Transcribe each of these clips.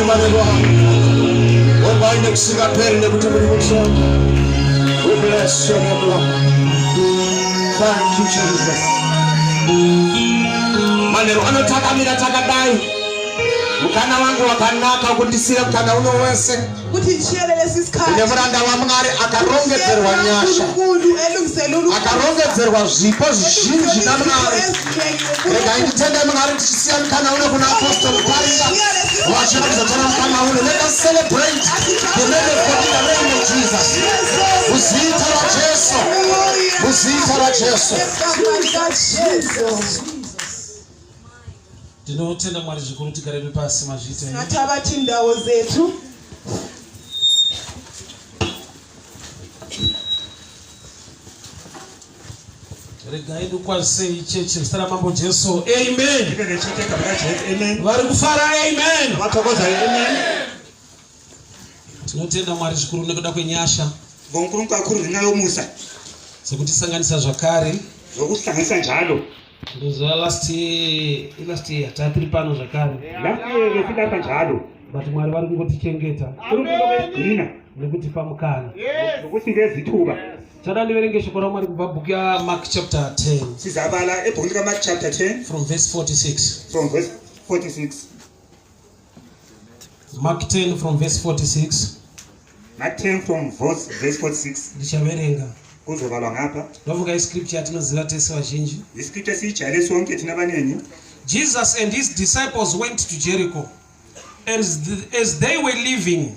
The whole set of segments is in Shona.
manheru ano. Vongwai nekusingaperi nekuti muri mutsvene. We bless your name, Lord. Thank you, Jesus. Manheru ano takamira takadai. Mukana wangu wakanaka wekundisira mukana uno wese. Kuthi ngishiyele lesi Une sikhathi. muranda waMwari akarongedzerwa nyasha. uNkulunkulu elungiselele Akarongedzerwa zvipo zvizhinji naMwari. Regai nditende Mwari tichisiya mukana uno kuna Apostle Muparinga vachiratidza tora mukana uno. Let us celebrate the man of God in the name of Jesus. Muzita raJesu. Muzita raJesu. Ndinotenda Mwari zvikuru. Tigarebe pasi, mazviita here? Singathabatha indawo zethu. Regai ndikwazisei chechi muzita raMambo Jesu, amen. Ibe nechete igama likaJesu, amen. Vari kufara, amen. Abathokozayo, amen. Tinotenda Mwari zvikuru nekuda kwenyasha NgoNkulunkulu kakhulu ngenxa yomusa dzekutisanganisa zvakare. Zokusihlanganisa njalo. Ndoziva last year, last year tatiri pano zvakare. Last year besilapha njalo. But Mwari vari kungotichengeta uNkulunkulu besigcina nekutipa mukana. Nokusinikeza ithuba. Chada ndiverenge shoko raMwari kubva bhuku yaMark chapter 10 Sizabala ebhukwini likaMark chapter 10 from verse 46. From verse 46. Mark 10 from verse 46. Mark 10 from verse 46. Ndichaverenga. Kuzobalwa ngapha. Ndovuka iscripture yatinoziva tese vazhinji. Iscripture esiyijayele sonke thina abaningi. Jesus and his disciples went to Jericho. As they were leaving,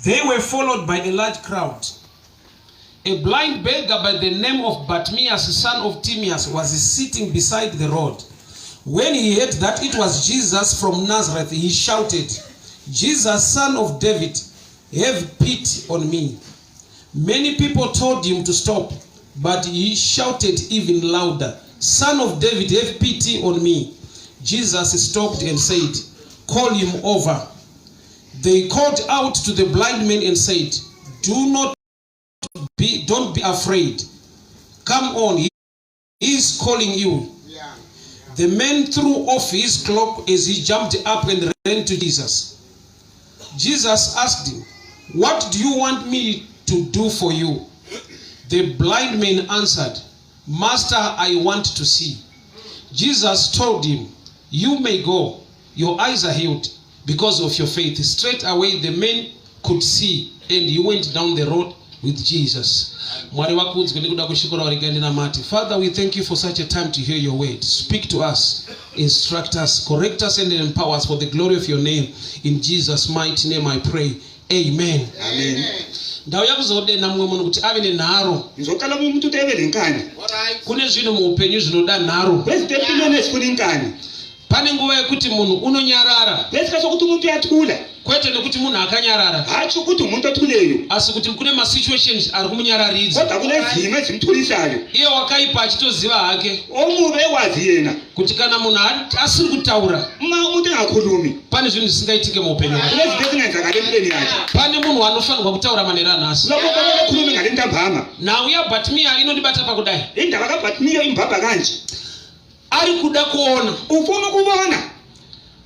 they were followed by a large crowd. A blind beggar by the name of Bartimaeus, son of Timaeus, was sitting beside the road. When he heard that it was Jesus from Nazareth, he shouted, "Jesus, Son of David, have pity on me." Many people told him to stop, but he shouted even louder, "Son of David, have pity on me." Jesus stopped and said, "Call him over." They called out to the blind man and said, Do not be, don't be afraid. Come on, he is calling you." The man threw off his cloak as he jumped up and ran to Jesus. Jesus asked him, "What do you want me to do for you?" The blind man answered, "Master, I want to see." Jesus told him, "You may go. Your eyes are healed because of your faith." Straight away the man could see and he went down the road with Jesus. Mwari vakudzwe nekuda kweshoko ravo. Regai ndinamate. Father, we thank you for such a time to hear your word. Speak to us, instruct us, correct us and empower us for the glory of your name. In Jesus' mighty name I pray. Amen. Amen. Ndauya kuzodena mumwe munhu kuti ave nenharo. Ngizocela omunye umuntu ukuthi ebe lenkani. Kune zvinhu muupenyu zvinoda nharo. Kunezinto empilweni ezifuna inkani. Pane nguva yekuti munhu unonyarara. Kunesikhathi sokuthi umuntu uyathula. Kwete nekuti munhu akanyarara. Hatshi ukuthi umuntu othuleyo. Asi kuti kune masituations ari kumunyararidza. Kodwa kunezimo ezimthulisayo. Iye wakaipa achitoziva hake. Omubi ekwazi yena. Kuti kana munhu asiri kutaura. Uma umuntu engakhulumi. Pane zvinhu zvisingaitike muupenyu hwake. Kunezinto ezingenzakali empilweni yakhe. Pane munhu anofanirwa kutaura manheru anhasi. Kulomuntu okumele ekhulume ngale ntambama. Nhau yaBhatimiya inondibata pakudai. Indaba kaBhatimiya imbabha kanje. Ari kuda kuona. Ufuna ukubona.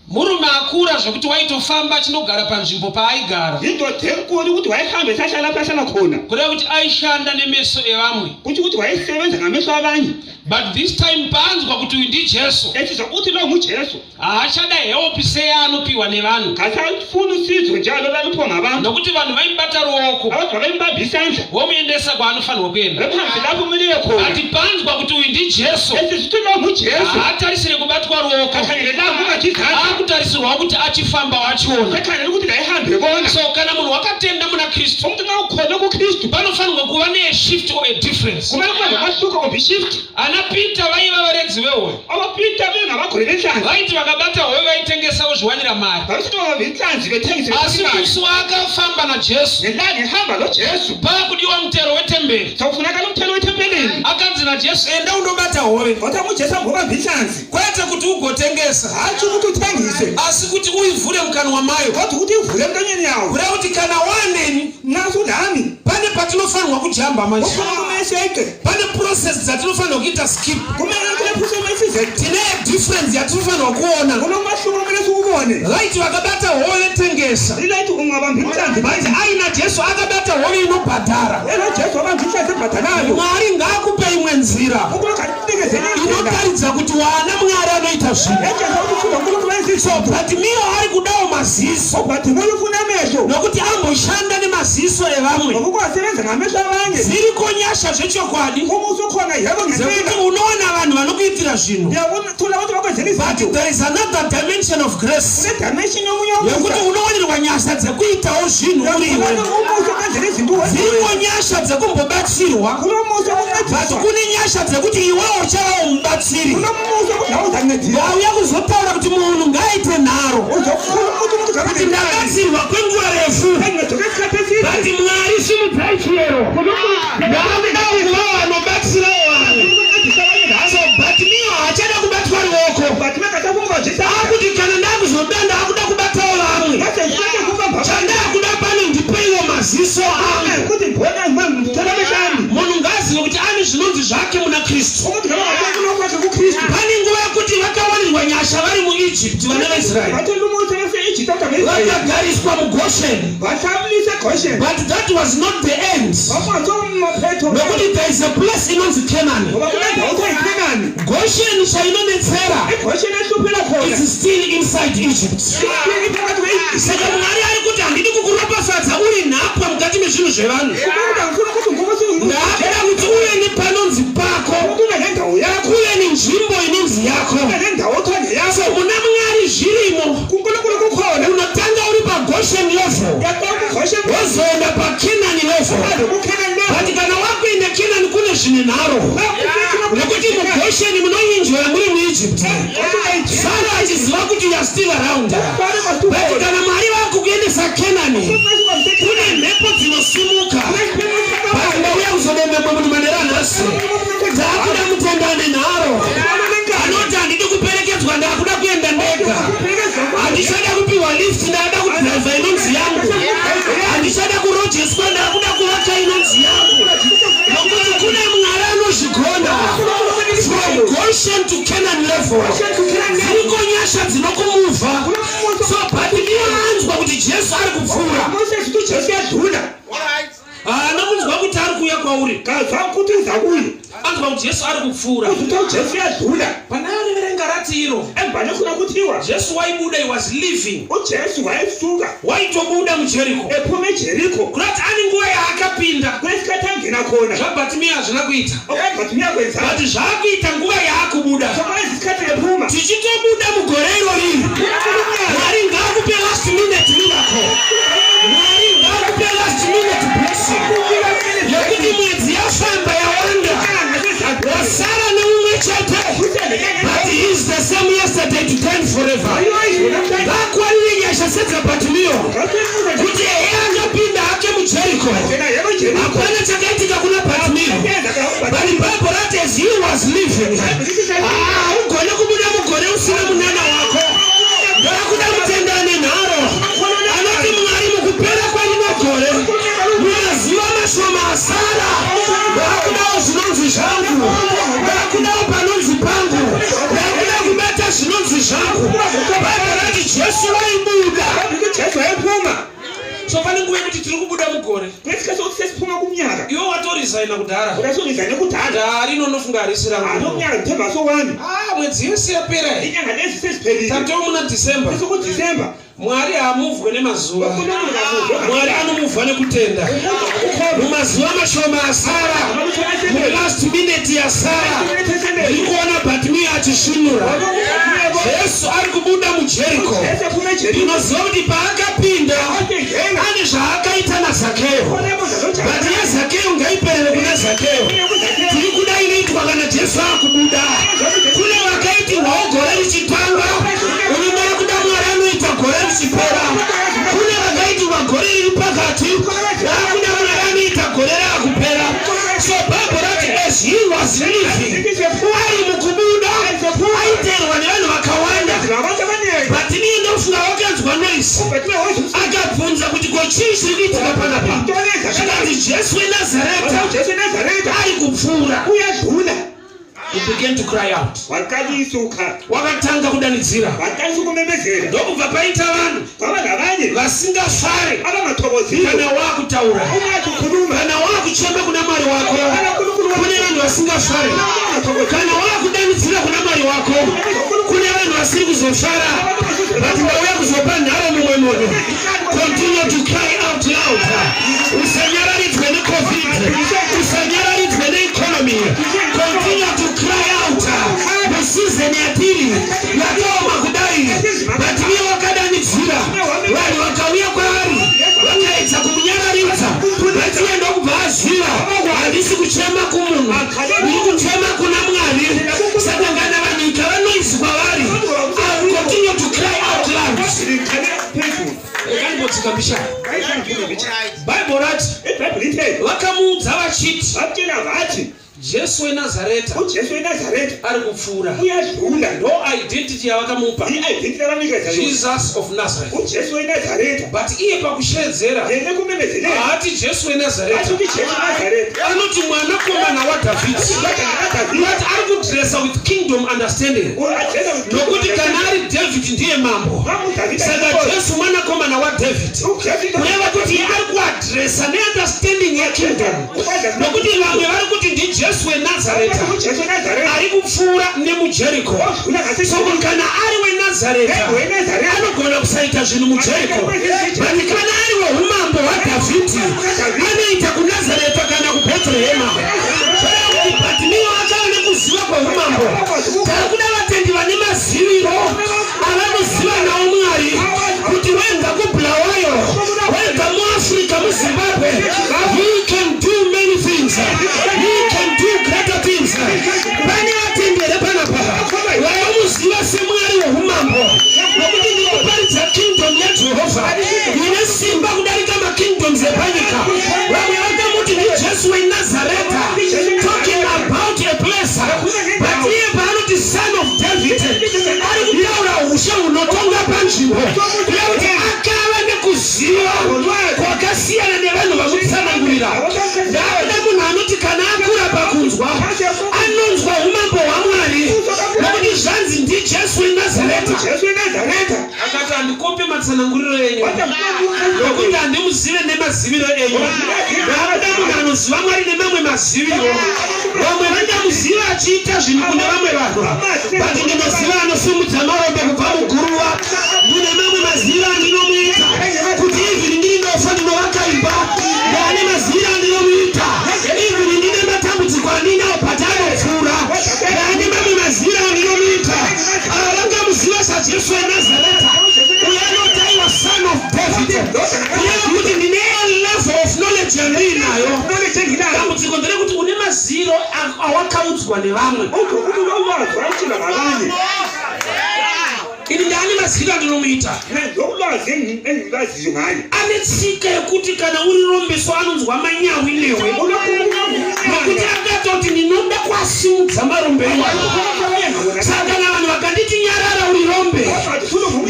Murume akura zvekuti waitofamba achinogara panzvimbo paaigara. Indoda enkulu ukuthi wayehambe esahlala lapho ahlala khona. Kureva kuti aishanda nemeso evamwe. Kusho ukuthi wayesebenza ngamehlo abanye. But this time paanzwa kuti uyu ndiJesu. Esizwa ukuthi lo nguJesu. Haachada help seyaanopiwa nevanhu. Kasafuni usizo njalo laluphiwa ngabantu. Nokuti vanhu vaimubata ruoko. Abantu babembamba isandla. Vomuendesa kwaanofanirwa kuenda. Bemhambe lapho kumele iye khona. But paanzwa kuti uyu ndiJesu. Esizwa ukuthi lo nguJesu. Haatarisire kubatwa ruoko. Kakhangelelanga kungathi izandla. Akutarisirwawo kuti achifamba wachiona. Sekhangelela ukuthi la ehambe ebona. So kana munhu wakatenda muna Kristu. Umuntu nxa ukholwe kuKristu. Panofanirwa kuva neshift or a difference. Kumele kube nomahluko kumbe ishift. Ana Peter vaiva varedzi vehove. AbaPeter bengabagoli benhlanzi. Vaiti vakabata hove vaitengesa vozviwanira mari. Babesithi babamba inhlanzi bethengise Asi imali. musi waakafamba naJesu. Ngelanga ehamba loJesu. Paakudiwa mutero wetemberi. Sekufunakala umthelo wethempelini. Akanzi naJesu enda undobata hove. Kwathiwa nguJesu hamba ubambe inhlanzi. Kwete kuti ugotengesa. Hatshi ukuthi uthengise. Asi kuti uivhure mukanwa mayo. Kodwa ukuthi ivule emlonyeni yawo. Kureva kuti kana waaneni. Nxa usulami. Pane patinofanirwa kujamba manje. Kukhona okumele seqe. Pane process dzatinofanirwa kuita skip. Kumele kule process okumele sizeqe. Tine difference yatinofanirwa kuona. Kunomahluko okumele siwubone. Ubone. Vaiti vakabata hove tengesa. Ilaiti ungabamba inhlanzi. But aina Jesu akabata hove inobhadhara. Elo Jesu wabamba inhlanzi ebhadalayo. Mwari ngaakupe imwe nzira uNkulunkulu akunikeze enye indlela. inotaridza kuti wana Mwari anoita zvinhu. Etshengisa ukuthi uNkulunkulu wenza So izinto. Bhatimiyo ari kudawo maziso uBhatimiyo ufuna amehlo. nokuti amboshanda nemaziso evamwe. Ngoba ukwasebenza ngamehlo abanye. Dziriko nyasha zvechokwadi Umusa ukhona yebo dzekuti ngempela. unoona vanhu vanokuitira zvinhu. Uyabona abantu bakwenzela But izinto. there is another dimension of grace Kune dimension yomunye yekuti umusa. unowanirwa nyasha dzekuitawo zvinhu uri iwe. Uyabona umusa ukwenzela izinto wedwa. Dziriko nyasha dzekumbobatsirwa Kunomusa but wokuncediswa. kune nyasha dzekuti iwewo uchavawo mubatsiri. Kunomusa wokuthi nawe uzancedisa. Wauya kuzotaura kuti munhu ngaaite nharo Uzokhuluma ukuthi umuntu kabe kuti nenkani. ndabatsirwa kwenguva refu Engincedwe isikhathi eside. but Mwari simudzai chiyero ndakuda kuva vanobatsirawo vanhu. Uncedisa abanye ngabo. So Bhatimiyo haachada kubatwa ruoko. Bhatimiyo akasafuna ukubajisa. Akuti kana ndakuzoda ndakuda kubatawo vamwe. Manje ngifuna ukubamba abanye. Chandakuda pano ndipeiwo maziso angu. Ukuthi ngibone ngithole amehlo ami. Munhu ngaazive kuti ane zvinonzi zvake muna Kristu. Umuntu ngabe ngabe kwakhe kuKristu. Pane nguva yekuti vakawanirwa nyasha vari muEgypt vana vaIsraeri. Bathola umusa base-Egypt kodwa be-Israyeli. Vakagariswa muGosheni. Bahlabulisa eGoshen. But that was not the end. Kwakungasomaphetho. Nokuti there is a place inonzi Canaan. Ngoba kunendawo kuthiwa yiKhenani. Goshen chainonetsera IGoshen ehluphela khona. is still inside Egypt. Iphakathi kwe-Egypt. Saka Mwari ari kuti handidi kukuropafadza uri nhapwa mukati mezvinhu zvevanhu. Umuntu angifuna ukuthi ngikuthi Ndakuda kuti uve nepanonzi pako. umuntu ube nendawo yakho. Kuve nenzvimbo inonzi yako. Ube nendawo othiwa ngeyakho. So muna Mwari zvirimo. KuNkulunkulu kukhona. Unotanga uri paGoshen level. Uyaqala kuGoshen. Wozoenda paCanaan level. Uhambe kuKhenani level. But kana wakuenda Canaan kune zvine nharo. Nekuti muGoshen munoenjoya muri muEgypt. Sara achiziva kuti you are still around. But kana Mwari vakukuendesa Canaan kune mhepo dzinosimuka. But ndauya kuzodemba munhu manera nhasi. Ndakuda mutendane nharo. Anoti handidi kuperekedzwa ndakuda kuenda ndega. Handichada kupiwa lift ndakuda kudhiraivha inonzi yangu. Handichada kurojeswa ndakuda kuvaka inonzi yangu. Nokuti kune Mwari anozvigona. From Goshen to Canaan level. Dziriko nyasha dzinokumuvha. So but anzwa kuti Jesu ari kupfuura. Moses uthi uJesu uyadlula. Haana kunzwa kuti ari kuuya kwauri. Kazwa ukuthi uza kuye. Anzwa kuti Jesu ari kupfuura. Uthi uJesu uyadlula. Pana riverenga rati iro. Embane khona kuthiwa Jesu waibuda, he was leaving. uJesu wayesuka Waitobuda muJeriko. ephuma eJeriko. Kurati ane nguva yaakapinda. Kulesikhathi angena khona. ZvaBhatimiyo hazvina kuita. OkaBhatimiyo akwenza. But zvaakuita nguva yaakubuda. Sokwalesi sikhathi ephuma. Tichitobuda mugore irori. Mwari ngaakupe last minute miracle. Mwari ngaakupe last minute blessing. Yekuti mwedzi yafamba yawanda. Wasara neumwe chete. But he is the same yesterday, today and forever. Vakwanire nyasha sedzaBhatimiyo. Kuti ehe angapinda hake muJeriko. Hapana chakaitika kuna Bhatimiyo. But Bible rati as he was leaving. Ah, ugone kubuda mugore usina munana wako. Ndakuda mutendane nharo. Anoti Mwari mukupera kwarino gore. Mumazuva mashoma asara. Ndakudawo zvinonzi zvangu. Ndakudawo panonzi pangu. Ndakuda kubata zvinonzi zvangu. Bible rati Jesu waibuda. uJesu wayephuma. So pane nguva yekuti tiri kubuda mugore. Kulesikhathi sokuthi sesiphuma kumnyaka. Iwe watoresigna kudhara. Urasorizane kudala. Dari rinofunga harisi rangu. Lomnyaka ngithemba sowami. Ah, mwedzi yese yapera iyi. Inyanga lezi seziphelile. Tatoo muna December. SesikuDisemba. Mwari haamuvhwe nemazuva. uNkulunkulu kamuvhwe. Mwari anomuvha nekutenda. Mumazuva mashoma asara. Mulast minute yasara. Ndiri kuona Bhatimiyo achisvinura. Jesu ari kubuda muJeriko. Jesu ephuma eJeriko. Ndinoziva kuti paakapinda ane zvaakaita naZakeyo. But yaZakeyo ngaiperere kuna Zakeyo. Tiri kuda inoitwa kana Jesu akubuda. Kune vakaitirwawo gore richitanga. Unomara kuda Mwari anoita gore richipera. Kune vakaitirwa gore riri pakati. Vakuda Mwari anoita gore raakupera. So Bible rati as he was leaving. Ari mukubuda aiteerwa nevanhu vakawanda. Ngabantu abaningi. But ini ndofunga wakanzwa noise. Akabvunza kuti ko chii chiri kuitika panapa. Zvikanzi Jesu weNazareta uJesu eNazaretha ari kupfuura. uyadlula. He began to cry out. Waqalisa ukukhala. Wakatanga kudanidzira. Waqalisa ukumemezela. Ndokubva paita vanhu Kwaba nabanye vasingafare abangathokoziyo. kana wakutaura, Ungathi ukhuluma. kana wakuchema kuna Mwari wako. Kune vanhu vasingafare kana wakudanidzira kuna Mwari wako. Kune vanhu vasiri kuzofara, but ndauya kuzopa nharo mumwe munhu. Continue to cry out loud. Usanyararidzwe neCovid, usanyararidzwe neeconomy. Continue to cry out. Museason yatiri yakaoma kudai, but iye wakadanidzira, vanhu vakauya kwaari vakaedza kumunyararidza, but iye ndokubva aziva, handisi kuchema kumunhu, ndiri kuchema kuna Mwari. Saka kana vanhu ikava noise kwavari, I will continue to cry out loud. Ngikhalela phezulu. Rekanimbotsika mbishana. Bayisangifuna mbishana. Bhaibheri rati IBhayibheli lithe vakamuudza vachiti bamtshela bathi Jesu weNazareta uJesu weNazaretha ari kupfuura. uyadlula. Ndo identity yavakamupa, I-identity abanikeza yona. Jesus of Nazareth. UJesu weNazaretha. But iye pakushedzera Yena ekumemezeleni haati Jesu athi weNazareta, uthi Jesu Nazaretha. anoti mwanakomana waDhavhidhi. Indodana kaDavide. But ari kudresa with kingdom understanding, U-addressa nokuti kana ari David ndiye mambo. Saka Jesu mwanakomana waDavid, kureva kuti iye ari kuadresa neunderstanding yekingdom, nokuti vamwe vari kuti ndiJesu weNazareta uJesu weNazaretha ari kupfuura nemuJeriko. odlula ngase So kana ari weNazareta anogona kusaita zvinhu muJeriko, but kana ari weumambo hwaDhavhidhi anoita kuNazareta kana kuBhetrehema. Kuti Bhatimiyo akava nekuziva kweumambo. Tari kuda vatendi vane maziviro avanoziva nawo Mwari, kuti wenda kuBulawayo, wenda muAfrica, muZimbabwe, he can do many things, he can do greater things. Pane vatendi here panapa vanomuziva seMwari weumambo? Nokuti ndiri kuparidza kingdom yaJehovha ine simba kudarika makingdoms epanyika. Vamwe vakamuti ndiJesu weNazareta, talking about a place, but iye paanoti Son of David ari kutaura ushe hunotonga panzvimbo, kuya kuti akava nekuziva kwakasiyana nevanhu vamutsanangurira. Ndakuda munhu anoti kana akura pakunzwa anonzwa umambo hwaMwari, nokuti zvanzi ndiJesu weNazareta. Jesu weNazaretha. Akati, handikope matsananguriro enyu, nokuti handimuzive nemaziviro enyu. Ndakuda munhu anoziva Mwari nemamwe maziviro. Vamwe vangamuziva achiita zvinhu kune vamwe vanhu, but ndinoziva anosimudza marombe kubva muguruva. Ndine mamwe maziviro andinomuita, kuti even ndiri ndofa ndinovaka imba. Ndane maziviro andinomuita, even ndine matambudziko andinawo, but anopfuura. Ndane mamwe maziviro andinomuita. Ava vangamuziva saJesu weNazareta uyo anoti aiwa Son of David, kureva kuti ndine a level of knowledge yandiinayo. Knowledge enginayo. Dambudziko nderekuti une maziro awakaudzwa nevamwe. Uthi ulwazi wamtshela ngabanye. Ini ndaane maziro andinomuita. Ulwazi engilwaziyo ngaye. Ane tsika yekuti kana uri rombeso anonzwa manyawi newe, nokuti akatoti ndinoda kwasimudza marombe iwayo. Saka kana vanhu vakanditi nyarara, uri rombe,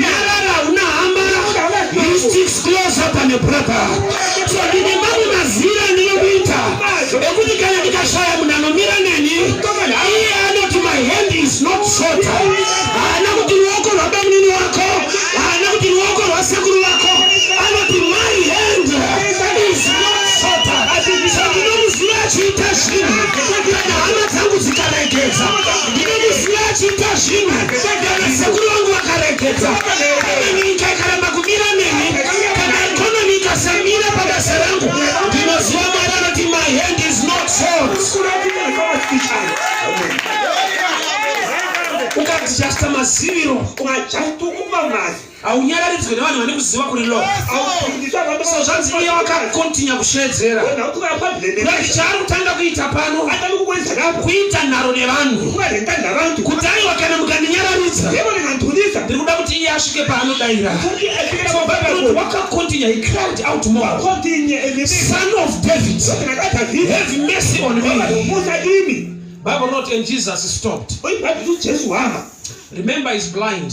nyarara, hauna hama, he sticks closer than a brother. So ndine mamwe mazira andinomuita ekuti kana ndikashaya munhu anomira neni, iye anoti my hand is not short. Haana kuti ruoko rwabamunini wako, haana kuti ruoko rwasekuru vako, anoti my hand is not short. So ndinomuziva achiita zvinhu kana hama dzangu dzikaregedza. Ndinomuziva achiita zvinhu kana sekuru vangu vakaregedza, kana nyika ikaramba kumira neni, kana economy ikasamira pabasa rangu. Ndinoziva Mwari anoti my hand is not short. Ukaadjusta maziviro, Ungaadjusta ukuba mazi. haunyararidzwe nevanhu vane kuziva kuri low. Awufundiswa abantu. So zvanzi iye wakakontinya kushedzera. Wena uqhubeka phambili. Kuti chaari kutanga kuita pano Aqala ukwenza lapho kuita nharo nevanhu, kuba nentando nabantu. Kuti aiwa, kana mukandinyaраridza, Yebo, ningandithulisa. Ndiri kuda kuti iye asvike paanodayira. Futhi afike So lapho. Bible inoti wakakontinya, he cried out more, Continue ememeza. "Son of David, NakaDavide, have mercy on me." umusa kimi. Bible note, and Jesus stopped. IBhayibheli, uJesu wama. Remember, he's blind.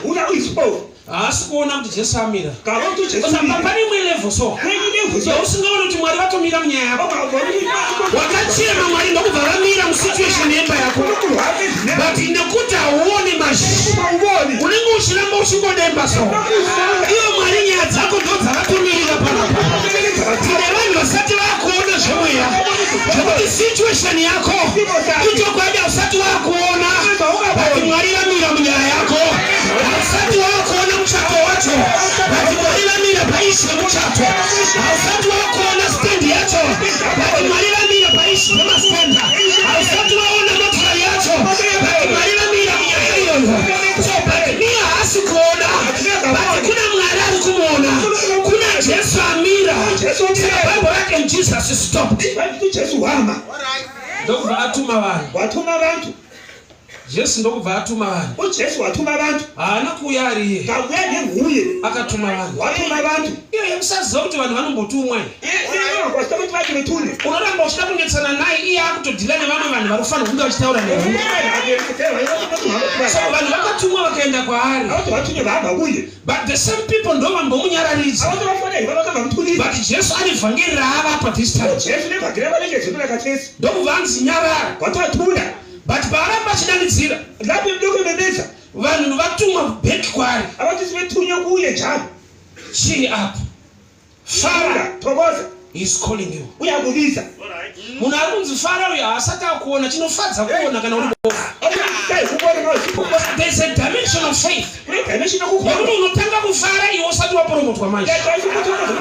Una uyisiphofu. Haasi kuona kuti Jesu amira. Ngabona ukuthi uJesu Saka umile. pane imwe level so Kwenye ilevel so. yausingaoni kuti Mwari vatomira munyaya yako. Ongaboni ukuthi Wakachema Mwari ndokubva vamira musituation yemba yako, uNkulunkulu wami ezinene. but nekuti hauoni mazhi Uma uboni. unenge uchiramba uchingodemba so. Ivo Mwari nyaya dzako ndo dzavatomirira panapa. Tine vanhu vasati vakuona zvemweya, zvekuti situation yako ichokwadi hausati wakuona, but Mwari vamira munyaya yako. Hausati wakuona muchato wacho, but Mwari vamira paissue yemuchato. Hausati wakuona stand yacho, but Mwari vamira paissue yemastand. Hausati waona motikari yacho, but Mwari vamira munyaya iyoyo. So but iye haasi kuona, but kuna Mwari ari kumuona, kuna Jesu amira. Saka Bible rake, and Jesus stopped, Bathi uJesu wama. ndokubva atuma vanhu. Wathuma abantu. Jesu ndokubva atuma vanhu. UJesu wathuma abantu. Haana kuuya ari iye. Kabuya ngenguye. Akatuma vanhu. Wathuma abantu. Iyo yemusaziva kuti vanhu vanombotumwa iyi. Kwasita ukuthi bathi bethule. Unoramba uchida kunetsana naye, iye akutodhila nevamwe vanhu vari kufanira kunge vachitaura newe. So vanhu vakatumwa vakaenda kwaari, Abantu bathunywe bahamba kuye. but the same people ndo vambomunyararidza. Abantu bafanele bakabamthulisa. But Jesu ane vhangeri raavapa this time. Jesu nevhangeri abalengezwe khathesi. Ndokubva anzi nyarara. Kwathiwa thula. But paaramba achidanidzira, Lapho lokhu ememeza, vanhu vatumwa back kwaari. abantu sebethunywe kuye njalo. Cheer up, fara. Thokoza. He is calling you. Uyakubiza. Munhu ari kunzi fara uyo haasati akuona chinofadza kuona kana uri bofu. Kubona ngawesipho. There's a dimension of faith Kule dimension yokukholwa. yekuti unotanga kufara iwe usati wapromotwa manje,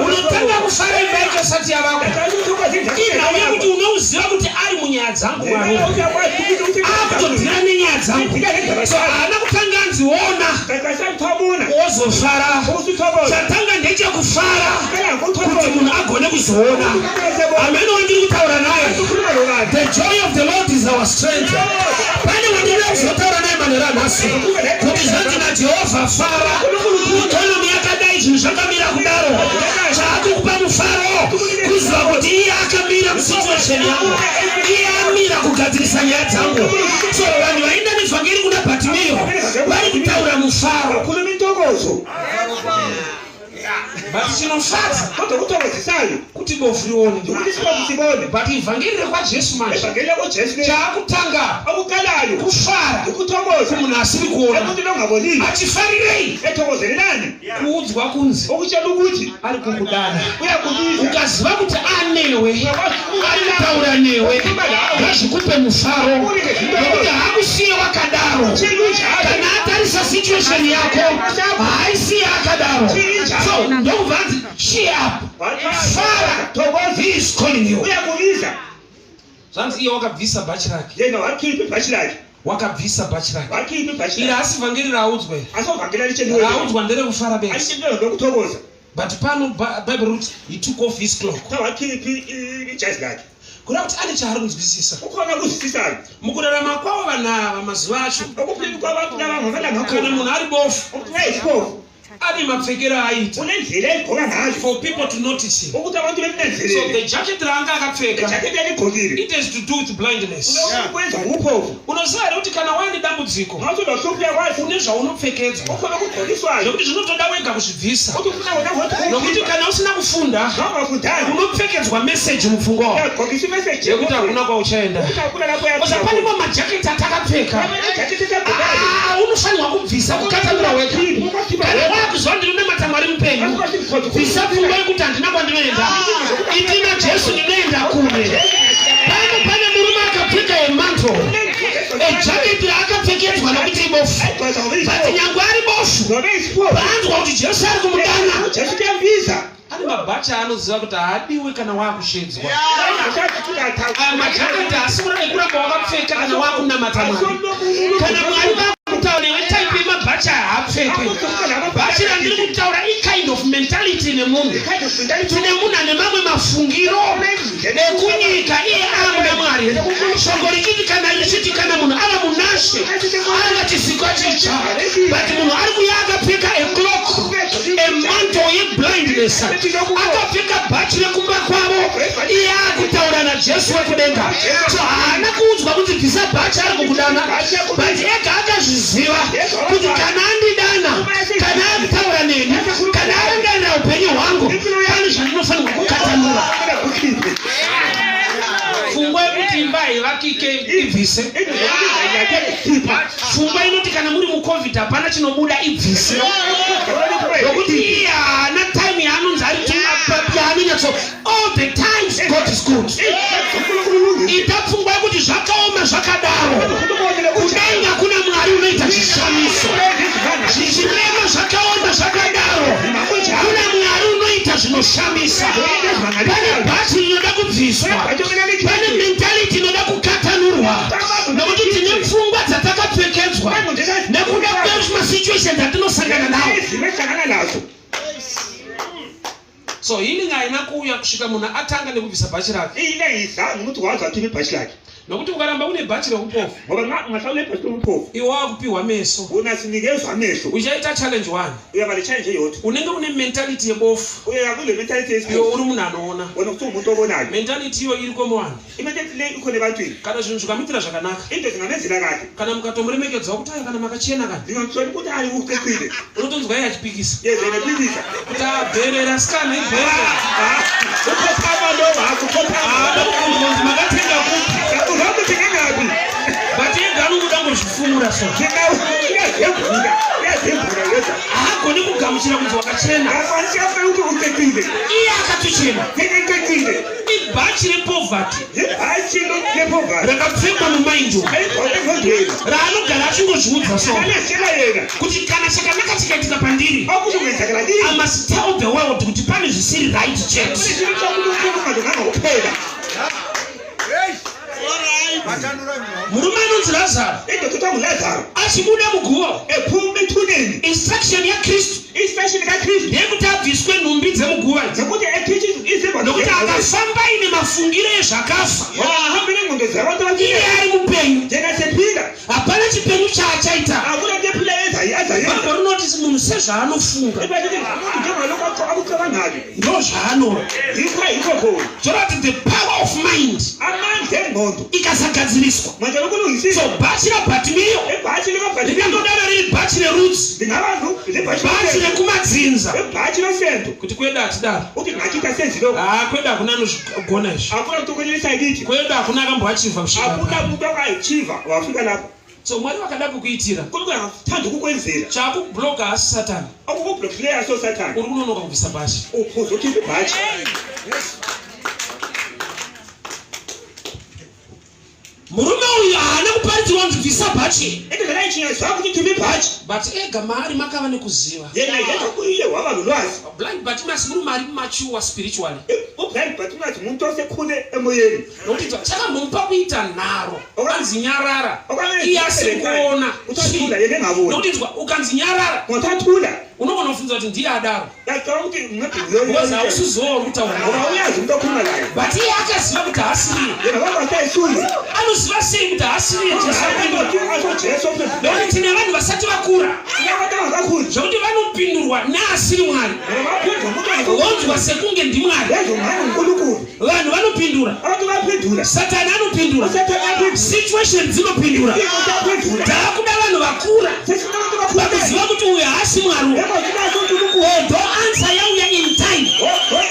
unotanga kufara imba yacho isati yavakwa. Inhau yekuti unouziva kuti ari munyaya dzangu, Mwari akutodhira nenyaya dzangu. So haana kutanga anzi ona wozofara. Chatanga ndechekufara kuti munhu agone kuzoona. Amene wandiri kutaura naye, the joy of the Lord is our strength. Pane wandinoda kuzotaura naye manheru anhasi kuti zvanzi naJehovha, fara. Economy yakadai, zvinhu zvakamira kudaro, chaakukupa mufaro kuziva kuti iye akamira musituation yangu, iye amira kugadzirisa nyaya dzangu. So vanhu vaenda nevhangeri kuna Bhatimiyo vari kutaura mufaro. Khuluma intokozo. But chinofadza Kodwa kuthokozisayo kuti bofu rione. ukuthi isibofu sibone. But ivhangeri rekwaJesu manje, Evangeli lakoJesu le, chaakutanga okuqalayo kufara ukuthokoza kumunhu asiri kuona. emuntwini ongaboniyo. Achifarirei? Ethokozelelani? Kuudzwa kunzi Ukutshela ukuthi ari kukudana. uyakubiza. Ukaziva kuti anewe, ari kutaura newe, ngazvikupe mufaro nokuti haakusiye wakadaro. Kana atarisa situation yako, haaisiye akadaro. So ndokubva anzi cheer up, fara. Thokoza. He is calling you. Uyakubiza. Zvanzi iye wakabvisa bhachi rake. Yena wakhipha ibhashi lakhe. Wakabvisa bhachi rake. Wakhipha ibhashi Iri lakhe. asi vhangeri raaudzwa iri. Asovhangeli alitsheliweyo. Raaudzwa nderekufara bedzi. Alitsheliweyo ngokuthokoza. But pano Bhaibheri rikuti he took off his cloak. Kuthiwa wakhipha ijazi lakhe. Kureva kuti ane chaari kunzwisisa Kukhona ukuzwisisayo mukurarama kwavo vanhu ava mazuva acho. Okuphila kwabantu laba ngamalanga Kana akhona. munhu ari bofu, Ukuthi wayisibofu, ane mapfekero aaita unendlela ayigqoka ngayo for people to notice him. ukuthi abantu So bemnanzelele. the jacket raanga akapfeka, Ijaketi aligqokile it has to do with blindness. kwenza nguphofu. Unoziva here kuti kana waine dambudziko, Ngathi unohlupho uyakwazi une zvaunopfekedzwa ukhona okugqokiswayo zvekuti zvinotoda wega kuzvibvisa, ukuthi ufuna wena nokuti kana usina kufunda, ngawungafundanga, unopfekedzwa meseji mupfungwa wako uyagqokisa imeseji yekuti hakuna kwauchaenda. ukuthi hakuna lapho Osa pane majaketi atakapfeka. ijaketi esagqokayo. Ah, unofanirwa kubvisa, kukatamira wega. Kana wakuziva ndinonamata Mwari mupenyu, bvisa pfungwa yekuti handina kwandinoenda, itina Jesu ndinoenda kure. Pano pane murume akapfeka emantle, ejaketi raakapfekedzwa nokuti ibofu, but nyangwe ari bofu, Nobe isipofu, paanzwa kuti Jesu ari kumudana, uJesu uyambiza. ane mabhachi aanoziva kuti haadiwe kana waakushedzwa. Aya majaketi haasi ekuramba wakapfeka kana waakunamata Mwari. Kana Mwari vakutaura newe, type yemabhachi aya haapfekwe. Bhachi randiri kutaura ikind of mentality nemunhu. Tine munhu ane mamwe mafungiro ekunyika, iye amuna Mwari. Shoko richiti kana richiti kana munhu ava munashe, ava chisikwa chitsva. But munhu ari kuya akapfeka a cloak, a mantle yeblindness, akapfeka bhachi rekumba kwavo, iye akutaura naJesu wekudenga. So haana kuudzwa kuti bvisa bhachi, ari kukudana, but ega akazviziva kuti kana andidana, kana akutaura yaanofanirwa kukatanura. Pfungwa yekuti imba haivakike ibvise. Pfungwa inoti kana muri muCovid hapana chinobuda ibvise. Nokuti iye haana time yaanonzi ari yaanonyatso all the times God is good. Ita pfungwa yekuti zvakaoma zvakadaro, kudenga kuna Mwari unoita zvishamiso. Zvichirema zvakaoma zvakadaro, kuna Mwari unoita zvinoshamisa. Pane bhachi rinoda kubviswa, pane mentality inoda kukatanurwa, nokuti tine pfungwa dzatakapfekedzwa nekuda kwemasituations atinosangana nawo. So healing haina kuuya kusvika munhu atanga nekubvisa bhachi rake. Ina izange ukuthi wazi akhiphe ibhashi lakhe. Nokuti ukaramba une bhachi reupofu, Ngoba nxa ungahlala unebhashi lobuphofu, iwe wakupiwa meso, wona sinikezwa amehlo. Uchaita challenge one. Uyaba le challenge eyodwa. Unenge une mentality yebofu, Uya kule mentality iwe yesiphofu. uri munhu anoona. Wena kuthiwa umuntu obonayo. Mentality iyo iri komuvanhu. Imentality le ikhona ebantwini. Kana zvinhu zvikamuitira zvakanaka, Into zingamenzela kahle. Kana mukatomuremekedzawo kuti aya kana makachena kana, Zingamthola ukuthi hayi ucecile. Unotonzwa iye achipikisa Yeze nephikisa. Kuti abherera sikana ibherera. Ukhothama lo wakho ukhothama. Haada kubvunzwa kunzi makatenga kupi, Uhambe ngaphi? But ega anokuda ngozvifumura so. Uyazembula, uyazembula yeza. Haagoni kugamuchira kunzi wakachena. Akwanisi ukuthi ucecile. Iye akatochena. Ucecile. Ibhachi repoverty Ibhachi lepoverty. Rakapfekwa mumind umu, Ayigqoke engqondweni. Raanogara achingozviudza so Anazitshela yena. Kuti kana chakanaka chikaitika pandiri, Okuthi kungenzakala kimi. I must tell the world kuti pane zvisiri right chete. Kunesinto sokuthi kungalunganga kuphela. Murume anonzi Lazaro Indoda kuthiwa nguLazaro. Achibuda muguva, Ephuma ethuneni. Instruction yaKristu Instruction kaKristu. Ndeyekuti abviswe nhumbi dzemuguva idzi, Nokuthi ekhitshi izembatho. Nokuti akafamba ine mafungiro ezvakafa, Wahamba nengqondo zabantu iye abafileyo. ari mupenyu, Yena sephila. Hapana chipenyu chaachaita. Akuna nto ephila azayenza. Bhaibheri rinoti munhu sezvaanofunga Ibhayibheli lithi umuntu njengalokhu akucabangayo. Ndo zvaanova. Yikho yikho khona. Zvorati the power of mind Amandla engqondo. Ikasagadziriswa, Manje lokulungisisa. So bhachi raBhatimiyo Ibhachi likaBhatimiyo. ringangodaro riri bhachi nerudzi, Lingaba libhachi bhachi losendo. rekumadzinza, Ibhachi losendo. Kuti kwedu hatidaro. Uthi ngathi asenzi lokho. Ha, kwedu hakuna anozvigona izvi. Akuna muntu okwenelisa kithi. Kwedu hakuna akamboachivha kusvika Akuna apa. muntu okayichiva wafika lapho. So Mwari vakada kukuitira, Unkulunkulu angathanda ukukwenzela. Chakubloka haasi Satani. Okukublokileyo aso Sathane. Uri kunonoka kubvisa bhachi. Uphuza ukhipha ibhachi. Murume uyu haana kuparidzirwa kunzi bvisa bhachi, Into zvalayitshinyazwa ukuthi khipha ibhachi. But ega maari makava nekuziva. Yena yedwa kuye waba nolwazi. Blind Bartimaeus murume ari mature spiritually. Ublind Bartimaeus umuntu osekhule emoyeni. Nokuti chakambomupa kuita nharo, ukanzi nyarara, Okanye iye asiri kuona. Uthathula yena engaboni. Nokuti nzwa, ukanzi nyarara, Ungathathula. Unogona kufunza kuti ndiye adaro, Yacabanga ukuthi because hausizowa uri kutaura naye. Ngoba uyazi umuntu okhuluma naye. But iye akaziva kuti haasiriye. Yena waba ayisuye. Anoziva sei kuti haasiriye? Jesu apindura. Aso Jesu. Nokuti tine vanhu vasati vakura Abantu abakakhuli. zvokuti vanopindurwa neasiri Mwari, Ngoba baphendula umuntu vonzwa sekunge ndiMwari. Lezo ngani uNkulunkulu. Vanhu vanopindura. Abantu baphendula. Satani anopindura. Sathane aphendula. Situation dzinopindura. Isimo siyaphendula. Taakuda vanhu vakura Sesifuna abantu abakhulile. vakuziva kuti uyu haasi Mwari uyu. Yebo sinaso uNkulunkulu. Although answer yauya in time. Oh,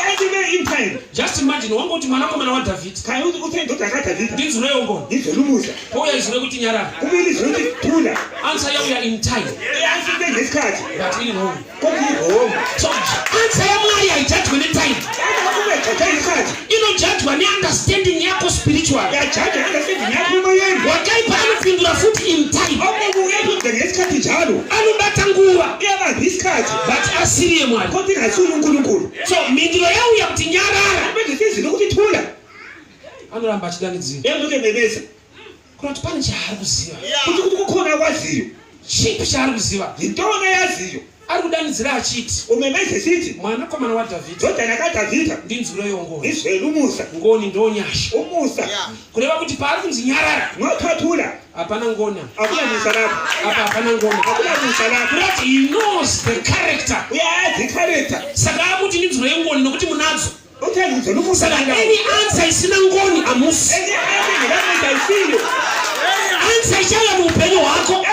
in time. Just imagine wangoti mwanakomana waDhavhidhi, Khaya uthi uthe indoda kaDavida. Ndinzwirewo ngoni. Ngizwe umusa. Pouya izwi rekuti nyarara, Kumele izwi ukuthi thula. Answer yauya in time, I-answer ibe ngesikhathi. But iri wrong. Kodwa i-wrong. So answer yaMwari haijajwe netime. Ungejajwa isikhathi. Inojajwa neunderstanding yako spiritual. Uyajajwa understanding yakho emoyeni. Wakaipa anopindura futi in time. Okubi uyaphendula ngesikhathi njalo. Anobata nguva, Uyabamba isikhathi. But asiriye Mwari. Kodwa ingasuye uNkulunkulu. So mhinduro yauya kuti nyarara, Manje sizile ukuthi thula. Anoramba achidanidzira Elokhu ememeza. Kunoti pane chaari kuziva. Kuthi ukuthi kukhona akwaziyo. Chipi chaari kuziva? Yintoni ayaziyo? Ari kudanidzira achiti, Umemeza esithi, mwanakomana waDhavhidhi, ndodana kaDavida, ndinzwireyo ngoni. Ngizwele umusa. Ngoni ndo nyasha. Umusa. Kureva kuti paari kunzi nyarara, Ngothathula. Hapana ngoni apa. Akuna musa lapho. Apa hapana ngoni. Akuna musa lapho. Kureva kuti he knows the character. Uyayazi icharacter. Saka akuti ndinzwirei ngoni nokuti munadzo. Uthe ngizwele umusa. Saka any answer isina ngoni hamusi. Any answer engenamusa ayisiyo. Answer ichauya muupenyu hwako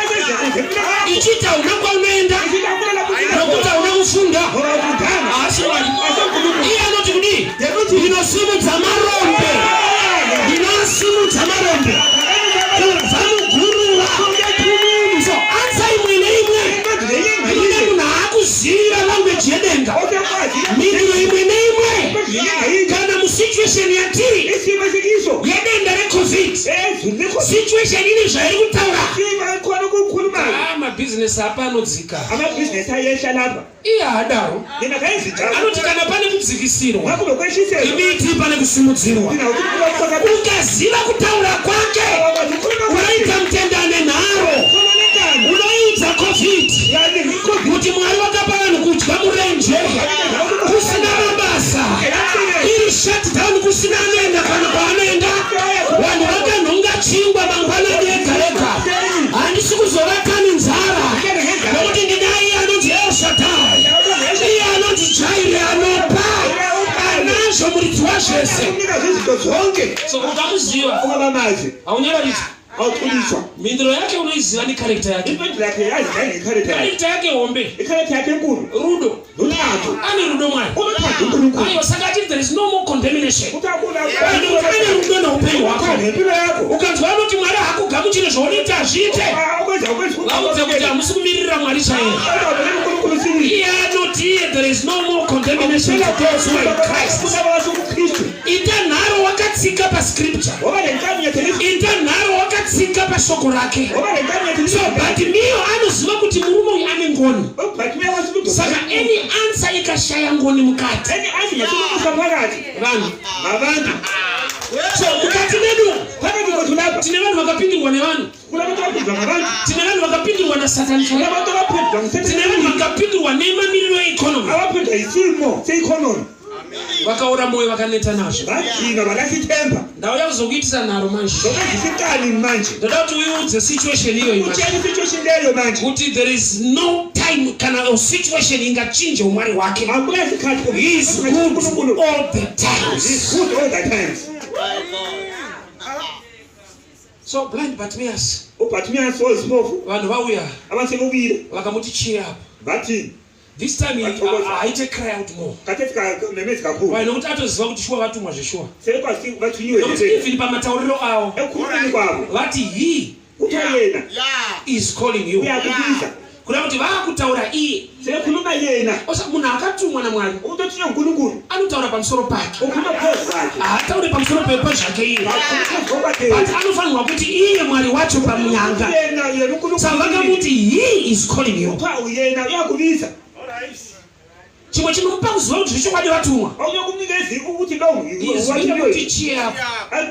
ichiita hauna kwaunoenda Ichiita hakuna lapho ufika nokuti khona. hauna kufunda. Ngoba ufundanga. Haasi Mwari. Asonkulunkulu. Iye anoti kudii? kudenga. Mhinduro imwe neimwe kana musituation yatiri yedenda recovid, situation ine zvairi kutaura, mabhizinesi apa anodzika. Iye haadaro, anoti kana pane kudzikisirwa, imiti pane kusimudzirwa. Ukaziva kutaura kwake, unoita mutenda nenharo. Unoiudza COVID kuti Mwari wakapa vanhu kudya murenje kusina mabasa, iri shutdown, kusina anoenda kana kwaanoenda. Vanhu vakanhonga chingwa mangwanani ega ega. Handisi kuzovatani nzara, nokuti ndinaiye anonzi El Shaddai, iye anonzi Jireh, anopa, anazvo, muridzi wazvese. So ukamuziva, haunyararidzwa. Awuthuliswa. Mhinduro yake unoiziva necharacter yake. Impendulo yakhe yazi ngecharacter yakhe. Character yake hombe. Icharacter yakhe enkulu. Rudo. Luthando. Ane rudo Mwari. Unothando uNkulunkulu. Aiwa, saka achiti there is no more condemnation. Uthi akuna. Ane rudo neupenyu hwako. Uthando ngempilo yakho. Ukanzwa anoti Mwari hakugamuchire, zvaunoita hazviite, vaudze kuti hamusi kumirira Mwari chaiye. Iye anoti iye there is no more condemnation to those who are in Christ. Ita nharo wakatsika pascripture, ita nharo wakatsika pashoko rake. So Bartimeo anoziva kuti murume uyu ane ngoni, saka any answer ikashaya ngoni mukati, vanhu. So mukati medu tine vanhu vakapindirwa nevanhu, tine vanhu vakapindirwa nasatani chaiye, tine vanhu vakapindirwa nemamiriro eeconomy, Abaphendwa isimo se-economy. Vakaora mwoyo, vakaneta nazvo. Bajika, balahla ithemba. Ndauya kuzokuitisa nharo manje. Zokwenzisa manje. Ndoda kuti uiudze situation iyoyi manje, Utshela isituation leyo manje, kuti there is no time kana or situation ingachinje umwari wake. Akuna sikhathi. He is good all the times. He's good all the times. So blind Bartimaeus, uBartimaeus oyisiphofu, vanhu vauya, abantu sebebuyile, vakamuti cheer up. Bathi This time Vathokoza. haaite cry out more. Khathesi kamemezi kakhulu. Why? Nokuti atoziva kuti shuwa vatumwa zveshuwa, Sebekwazi bathunyiwe. nokuti even pamatauriro avo Ekukhulumeni kwabo vati he kuthiwa yena is calling you, uyakubiza. kuda kuti vaakutaura iye. Sebekhuluma yena. Osa munhu akatumwa naMwari Umuntu othunywe nguNkulunkulu anotaura pamusoro pake, ukhuluma phezu kwakhe. Haatauri pamusoro pezvake iye, Akhuluma phezu kwakhe. but anofanirwa kuti iye Mwari wacho pamunyanga. Yena, yena uNkulunkulu. Saka vakamuti he is calling you. Kuthiwa yena uyakubiza. Chimwe chinomupa kuziva kuti zvechokwadi vatumwa, Okunye kumnikeza ukuthi lo izwi rekuti cheer up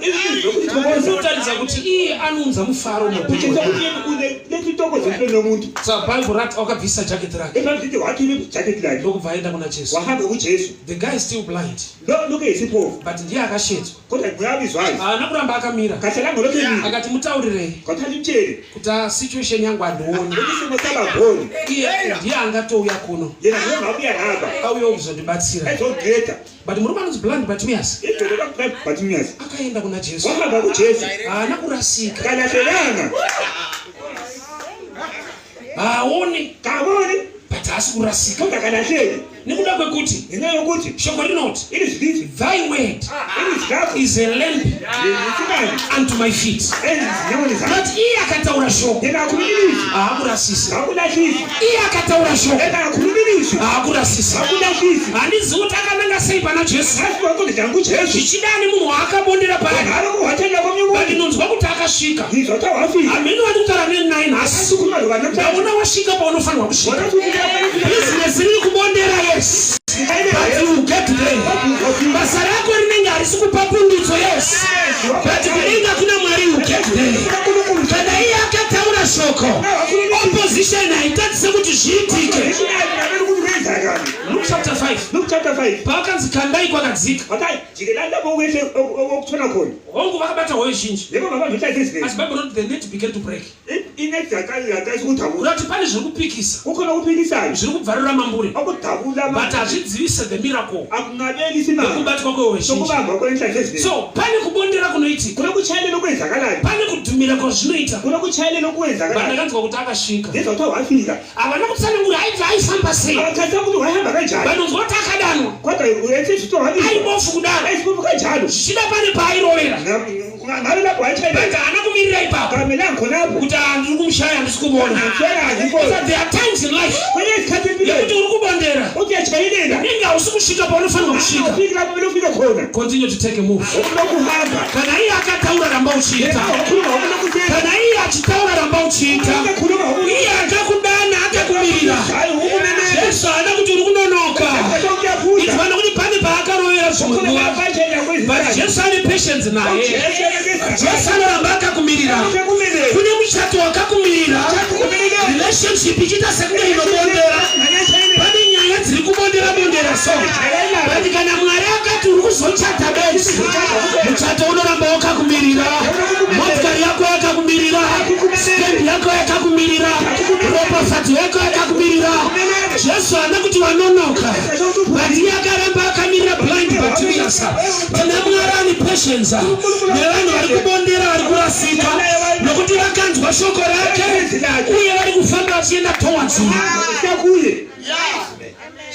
izwi lokuthi thokoza rinotaridza kuti iye anounza mufaro muupenyu kutshengisa hwemunhu. ukuthi yena uletha intokozo empilweni yomuntu. Saka Bhaibheri rati wakabvisa jaketi rake, Ebhayibheli lithi wakhipha ijaketi lakhe, ndokubva aenda kuna Jesu. Wahamba kuJesu. The guy is still blind, Lo lokhu eyisiphofu, but ndiye akashedzwa. Kodwa nguyabizwayo. Haana kuramba akamira. Kahlalanga lokhu emile. Akati mutaurirei Kwathatha imtshele kuti a situation yangu handioni. Ukuthi isimo sabangoni. Iye ndiye angatouya kuno, Yena nguye ongabuya ngapha auyawo kuzondibatsira. Ezokunceda. But murume anonzi blind Bartimaeus Indoda kaBartimaeus akaenda kuna Jesu. Wahamba kuJesu. Haana kurasika. Kalahlekanga. Haaoni, Kaboni, but haasi kurasika, kodwa kalahleki, nekuda kwekuti ngenxa yokuthi shoko rinoti ilizwi lithi thy word ilizwi lakho is a lamp yisibane unto my feet. Ezinyaweni zami. But iye akataura shoko, Yena akhuluma ilizwi, haakurasisi. akulahlisi. Iye akataura shoko, Yena akhuluma ilizwi, haakurasisi. akulahlisi. Handizivi kuti akananga sei pana Jesu. Ngazi wakonde njani kuJesu. Zvichidani munhu waakabondera paari, Ngabe kuwathela komnye but umuntu. ndinonzwa kuti akasvika. Ngizwa kuthiwa wafika. Hamene wati kutaura neni nhasi. Asikhuluma lo bantu namhlanje. Ndaona wasvika paunofanirwa kusvika. Wona uthi ufika. Bhizinesi riri kubondera, yes, but you get there. Basa rako rinenge harisi kupa pundutso, yes, but kudenga kuna Mwari, you get there. Kana iye akataura shoko, opposition haitadzise kuti zviitike. Luke chapter 5, Luke chapter 5. pavakanzi kandai kwakadzika, Wathi jikelani lapho ukwehle okutshona khona. Hongu, vakabata hove zhinji, Yebo, baba ngithathe asi izinto. Bible roti the net began to break. Inethi yaqalisa ukudabula. Kuda kuti pane zviri kupikisa, Kukhona okuphikisayo. Zviri kubvarura mambure, Okudabula. But hazvidzivise the miracle Akunqabeli isimanga. yekubatwa kwehove zhinji. Sokubamba kwenhlanzi eziningi. So pane kubondera kunoitika, Kunokutshayelela okwenzakalayo. Pane kudhumira kwazvinoita, Kunokutshayelela but okwenzakalayo. ndakanzwa kuti akasvika. Ngezwa kuthiwa wafika. Havana kutsanangura aibva aifamba sei. Abakhathisa ukuthi wahamba kanjani. Vanonzwa kuti akadanwa, Kodwa uyethiswa wabizwa. Aibofu kudaro, Ayisiphofu kanjalo. Zvichida pane paairovera, Ngabe lapho wayetshayelela. But haana kumirira ipapo Kamelanga khonapho. Kuti handiri kumushaya, handisi kumuona. Ngiyafela, So there are times in life Kwenye isikhathi yekuti empilweni uri kubondera, uthi uyatshayelela. kusvika paunofanirwa kusvika. Ufiki lapho kumele ufike khona. Continue to take a move. Ukulokhu uhamba. Kana iye akataura ramba uchiita. Yena wakhuluma ukulokhu usenza. Kana iye achitaura ramba uchiita. Ukhuluma ukulokhu. Iye akakudana akakumirira. Hayi ukumelele. Jesu haana kuti uri kunonoka. Uyabuza. Inzwa nokuti pane paakarovera zvimwe Ukhuluma nguva. manje But Jesu ane patience naye. Jesu anoramba akakumirira. Kune muchato wakakumirira. Relationship ichiita sekunge inobondera. Pane nyaya dziri kubondera bondera so. But kana Mwari akati uri kuzochata bedzi, muchato unoramba wakakumirira. Motikari yako yakakumirira. Stand yako yakakumirira. Ropafadzo yako yakakumirira. Jesu haana kuti wanonoka. But iye akaramba akamirira blind Bartimaeus. Tina Mwari ane patience nevanhu vari kubondera vari kurasika nokuti vakanzwa shoko rake uye vari kufamba vachienda towards him. Kuye.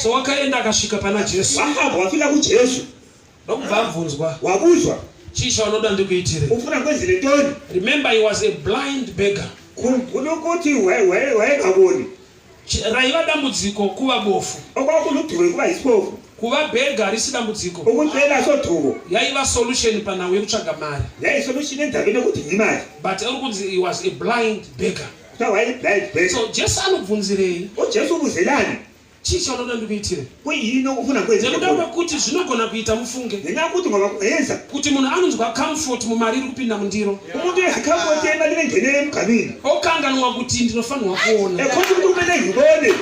So wakaenda akasvika pana Jesu Wahamba wafika kuJesu. ndokubva abvunzwa Wabuzwa. chii chaunoda ndikuitire. Ufuna kwenzele ntoni? Remember he was a blind beggar. Khumbula ukuthi wayengaboni. Raiva dambudziko kuva bofu. Okwakuluduko kuba yisiphofu. Kuva beggar harisi dambudziko. Ukucela soduko. Yaiva solution panhau yekutsvaga mari. Yayisolution endabeni yokuthi imali. But uri kunzi he was a blind beggar. Kuthiwa wayeyi-blind beggar. So Jesu anobvunzirei? UJesu ubuzelani? Chii chaunoda ndikuitire? Kuyini okufuna kwenzele Nekuda khona? kwekuti zvinogona kuita mufunge Ngenxa yokuthi ngoba kungenza kuti munhu anonzwa comfort mumari iri kupinda mundiro umuntu uyazikhamfoti emalini engene emgamini. okanganwa kuti ndinofanirwa kuona. Ekhona ukuthi kumele ngibone.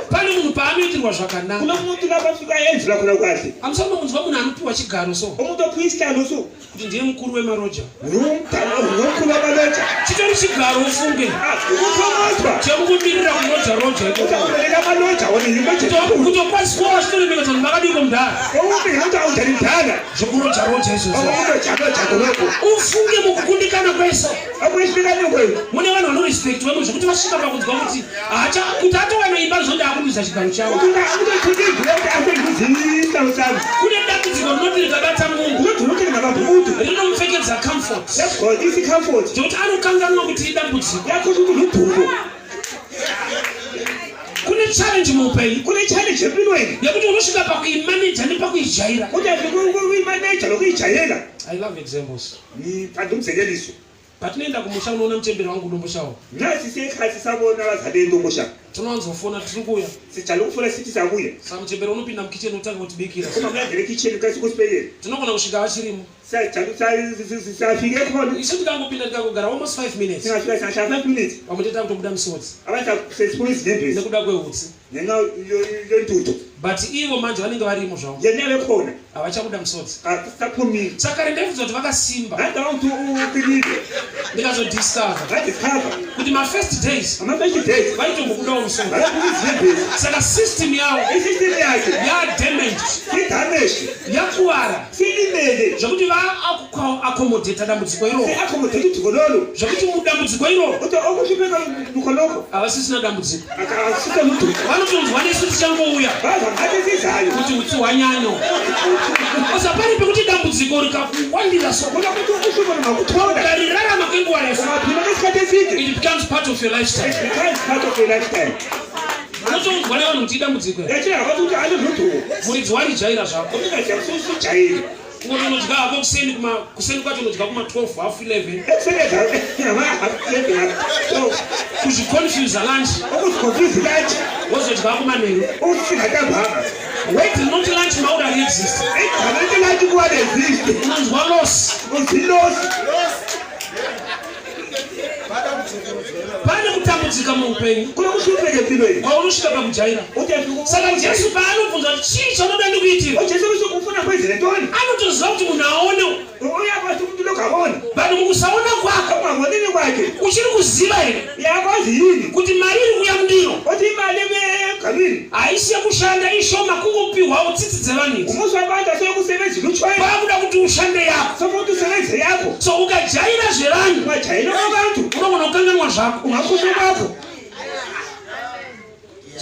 Pane munhu paanoitirwa zvakanaka. Kunomuntu lapho afika enzela khona kahle. Hamusati mamunzwa munhu anopiwa chigaro so Umuntu ophiwa isihlalo so kuti ndiye mukuru wemaroja. ngumdala ngomkhulu wamaloja. Chitori chigaro ufunge Ukuthokozwa. chekukumirira kuroja roja ikoko. Uzakumeleka amaloja wona yiloja. Kutokwaswa vachitoremekedza kuti makadiko mudhara Ukufika ukuthi awunjani mdala. zvekuroja roja izvozvo. Okuloja loja khonokho. Ufunge mukukundikana kwese. Okuyisifikani kwenu. Mune vanhu vanorespect vamwe zvekuti vasvika pakunzwa kuti hacha kuti atowana imba zvonde akuruza chigaro chavo. Ukuthi uthi indlu yokuthi asengizini isihlalo sami. Kune dambudziko rinoti rikabata munhu Ukuthi ukuthi ngababhukudu. rinomupfekedza comfort Yagqoka comfort. zvekuti anokanganwa kuti idambudziko. Yakho ukuthi luduko. Kune challenge muupenyu Kune challenge empilweni. yekuti unosvika pakuimaneja nepakuijaira. Ukuthi kuyimaneja lokuyijayela. I love examples. Ngithanda umzekeliso. Patinoenda kumusha unoona muchembere wangu unomushawo. Nasi sekhasi sabona abazali entombosha. Tinowanzofona tiri kuuya. Sijale ukufona sithi sabuya. Saka muchembere unopinda mukicheni otanga kutibikira. Uma kuyangena ekhitsheni kasi kusibekele. Tinogona kusvika vachirimo. Siyajala siyafika ekhona. Isu tikangopinda tikangogara almost 5 minutes. Singafika singahlala 5 minutes. Vamwe totanga kutobuda misodzi Abantu sesiphuma izinyembezi nekuda kwehutsi. ngenxa yentuthu. But ivo manje vanenge varimo zvavo. Yena bekhona Havachabuda misodzi. asisaphumile. Saka rendaifunza kuti vakasimba. Nganda ukuthi uqinile. Ndikazodiscover Ngadiscover kuti mafirst days ama-first days vaitombobudawo misodzi. bayaphuma izinyembezi. Saka system yavo Isystem yakhe yadamaged, idamage yakuvara silimele. zvekuti vaakuaccommodata dambudziko iroro. Si-accommodate uduko lolo. Zvekuti mudambudziko iroro Uthi okuhlupheka lukho lokho havasisina dambudziko. akusise luduko. Vanotonzwa nesu tichangouya Baza ngathi sizayo. kuti utsi hwanyanyo. Osa pane pekuti dambudziko rikakuwandira so Kunokuthi uhlupho lungakuthola. ukarirarama kwenguva refu Ungaphila ngesikhathi eside. it becomes part of your lifestyle. It becomes part of your lifestyle. Unotonzwa nevanhu kuti idambudziko iri. Yatshela abantu ukuthi aloluduko. Muridzi warijaira zvako. Ungajakusujayeli. Kungoti unodya hako kuseni kuma kuseni kwacho unodya kuma 12 half 11 Ekuseni ngama-half 11 so kuzviconfuse lunch ukuziconfuse lunch wozodya kumanheru. ukusinga ntambama. Wait not lunch mauri ariexist. Igama elithi lunch kuwa-exist. Unonzwa loss. Uzilosi. Pane kutambudzika muupenyu Kunokuhlupheka empilweni. kwaunosvika pakujaira. Uthi afika Saka Jesu paanobvunza kuti chii chaunoda ndikuitire uJesu ufuna kwenzele ntoni? anotoziva kuti munhu aone Uyakwazi umuntu lokhu abone. but mukusaona kwako Ungabonini kwakhe. uchiri kuziva here Uyakwazi yini? kuti mari iri kuuya mundiro Uthi imali egamini. haisi yekushanda ishoma kungopiwawo tsitsi dzevanhu idzi Umusa wabantu aseyokusebenzela utshwele. kwakuda kuti ushande yako Sokuthi usebenze yakho. so ukajaira zvevanhu Ungajayela kwabantu. unogona kukanganwa zvako Ungakhohlwa kwakho.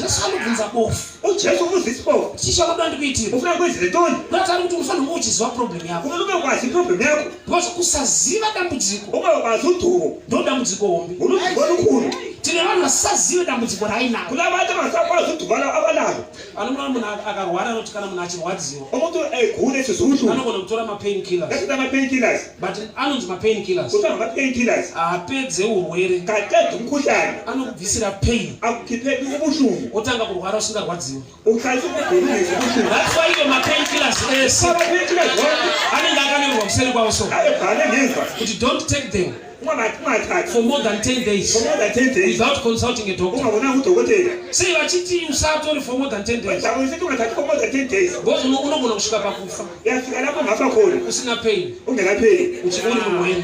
Jesu anobvunza bofu uJesu ubuza isiphofu. chii chaunoda ndikuitire Ufuna kwenzele ntoni? kuratidza kuti unofanira kunge uchiziva problem yako Kumele ube kwazi iproblem yakho. because kusaziva dambudziko Ungakwazi uduko. ndo dambudziko hombe. Uluduko olukhulu. Tine Tine vanhu vasisazive dambudziko raainaro. Kulabantu abangasakwazi udumo abalalo. Anoona munhu akarwara anoti kana munhu achirwadziwa Umuntu egula esizwa ubuhlungu. anogona kutora mapain killers, Bese ama painkillers. but anonzi mapain killers Kuthiwa ngama painkillers. haapedze urwere, Kaqeda umkhuhlane. anokubvisira pain, Akukhiphe ubuhlungu. wotanga kurwara usingarwadziwi. Uqalisa ukugula ungezwa ubuhlungu. That's why iyo mapain killers ese Ama painkillers wonke anenge akanyorwa kuseri kwawo so ayebhale ngemva. kuti don't take them Ungathathi for more than 10 days for more than 10 days. without consulting a doctor. Ungabonanga udokotela. Sei vachiti usatori for more than 10 days? Kodwa usithi ungathathi for more than 10 days. Because unogona kusvika pakufa Uyafika lapho ungafa khona. usina pain, Ungelapheki. uri murwere.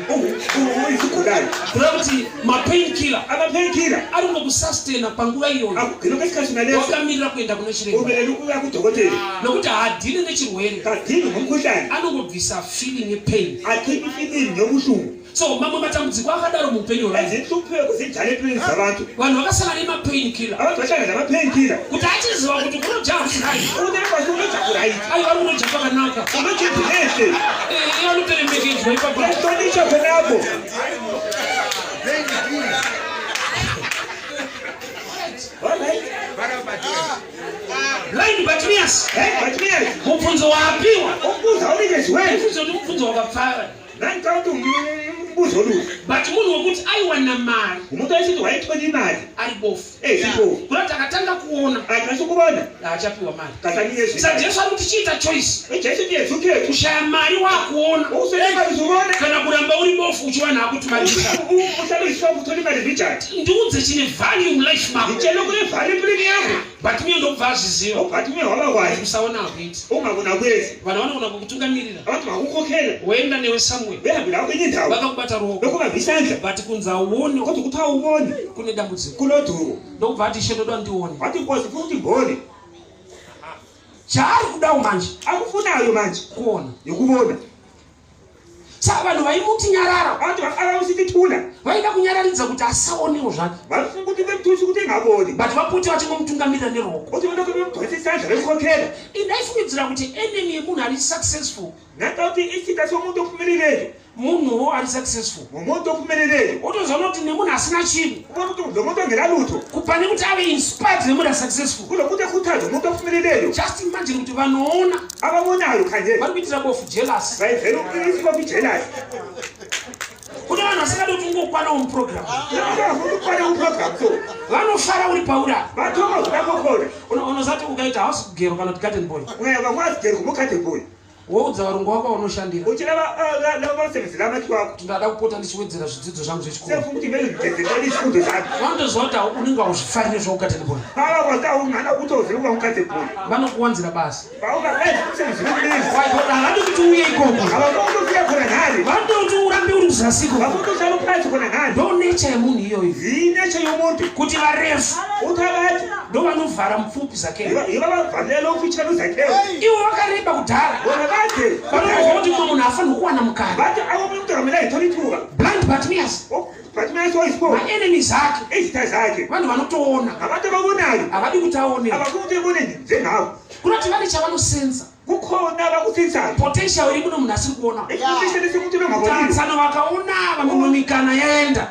Uyisigulane. Kureva kuti mapain killer Ama-painkiller ari kungokusustaina panguva iyoyo akugcina kwesikhathi naleso. wakamirira kuenda kune chiremba, Umelele ukuya kudokotela. nokuti haadhili nechirwere, Kadingi ngomkhuhlane. anongobvisa feeling yepain. Akhiphe ifilimi yobuhlungu. So mamwe matambudziko akadaro muupenyu hwevanhu, Ezinhlupheko zinjalo empilweni zabantu. vanhu vakasangana nemapain killer Abantu bahlangana nama-painkiller. kuti achiziva kuti kunojaha right, Ukuthi ekwazi unojabu right. aiwa vari kunojaha pakanaka, Unojebu lehle. Eh, vanotoremekedzwa ipapo. Uyahlonishwa khonapho. All right. Blind Bartimaeus, Hey, Bartimaeus. mubvunzo waapiwa Umbuzo awunikeziweyo. mubvunzo kuti mubvunzo wakapfava, Nangicabanga ukuthi umbuzo oluhle. but munhu wekuti aiwana mari Umuntu wayesithi wayethola imali ari bofu, eyisiphofu. kurati akatanga kuona Aqalisa ukubona haachapiwa mari. kasanikezwe. Saka Jesu ari kuti chiita choice, uJesu uthi yenza ukhetho. kushaya mari waakuona Ukuswela imali uzubona. kana kuramba uri bofu uchiwana hakuti mari ushaya. Uhlale uyisiphofu uthola imali mbijana. Ndiudze chine value mulife mako. Ngitshela ukuthi empilweni yakho. Bartimaeus ndokubva azviziva UBartimaeus wabakwazi kusaona hakuiti. ungabona kwezi. Vanhu vanogona kukutungamirira, Abantu bakukhokhela. woenda newe somewhere, Behambe lawo kwenye indawo. vakakubata ruoko, Bekubamba isandla. but kunzi hauoni Kodwa ukuthi awuboni kune dambudziko. kuloduko. Ndokubva ati ishe ndoda ndione. Wathi Nkosi funa ukuthi ngibone. Chaari kudawo manje Akufunayo manje kuona. yikubona. Saka vanhu vaimuti nyarara Abantu abawusithi thula. vaida kunyararidza kuti asaonewo zvake, Bafuna ukuthi bemthuse ukuthi engaboni. but vapote vachingomutungamirira neruoko. Kodwa lokho bemdonsa isandla bemkhokhela. Ndaifungidzira kuti enemy yemunhu ari successful, Nanka ukuthi isitha somuntu ophumeleleyo. munhuwo ari successful, Ngumuntu ophumeleleyo. wotozoona kuti nemunhu asina chinhu, Ubona ukuthi lo muntu ongelalutho. pane kuti ave inspired nemunhu ari successful. Kulo muntu ekhuthaza umuntu ophumeleleyo. Just imagine kuti vanoona Ababonayo khangela. vari kuitira bofu jealous. Bayivela isibopho ijealous. Kune vanhu vasingadi kuti ungokwanawo muprogram, Bafuna ukukwana kuprogram so. vanofara uri pauri apa. Bathokoza lapho khona. Unozati ukaita house girl kana kuti garden boy, Uyaba kwazi gero kumukade boy. woudza varungu vako vaunoshandira Utshela laba basebenzela amakhiwa akho. kuti ndada kupota ndichiwedzera zvidzidzo zvangu zvechikoro. Sefuna ukuthi vele ngigezele izifundo zami. Vanotoziva kuti unenge hauzvifariri zvaugarden boy, Baba kwazi ungana ukuthi ozile umkade boy. vanokuwanzira basa. Bawuka benza umsebenzi omningi. Havadi kuti uuye ikoko, Abafuna ukufika khona ngale. vanoda kuti urambe uri kuzasi ikoko. Bafuna ukuthi uhlale uphansi khona ngale. Ndo nature yemunhu iyoyo, Yineche yomuntu. kuti varefu Uthi abantu ndo vanovhara mupfupi Zakeo. yibo abavalela ufitshela uZakeo. Ivo vakareba kudhara, Bona kade. vanoziva kuti mumwe munhu haafaniri kuwana mukana. Bathi awumuntu ngamele ayithole ithuba. Blind Bartimaeus, Bartimaeus wayisiphofu. maenemies ake Izitha zakhe. vanhu vanotoona, Ngabantu ababonayo. havadi kuti aone. Abafuna ukuthi ebone njengabo. Kunoti vane chavanosensa, Kukhona abakusensayo. potential iri kuno munhu asiri kuona. Isifiso somuntu bengaboniyo. Tatsano vakaona ava mimwe mikana yaenda,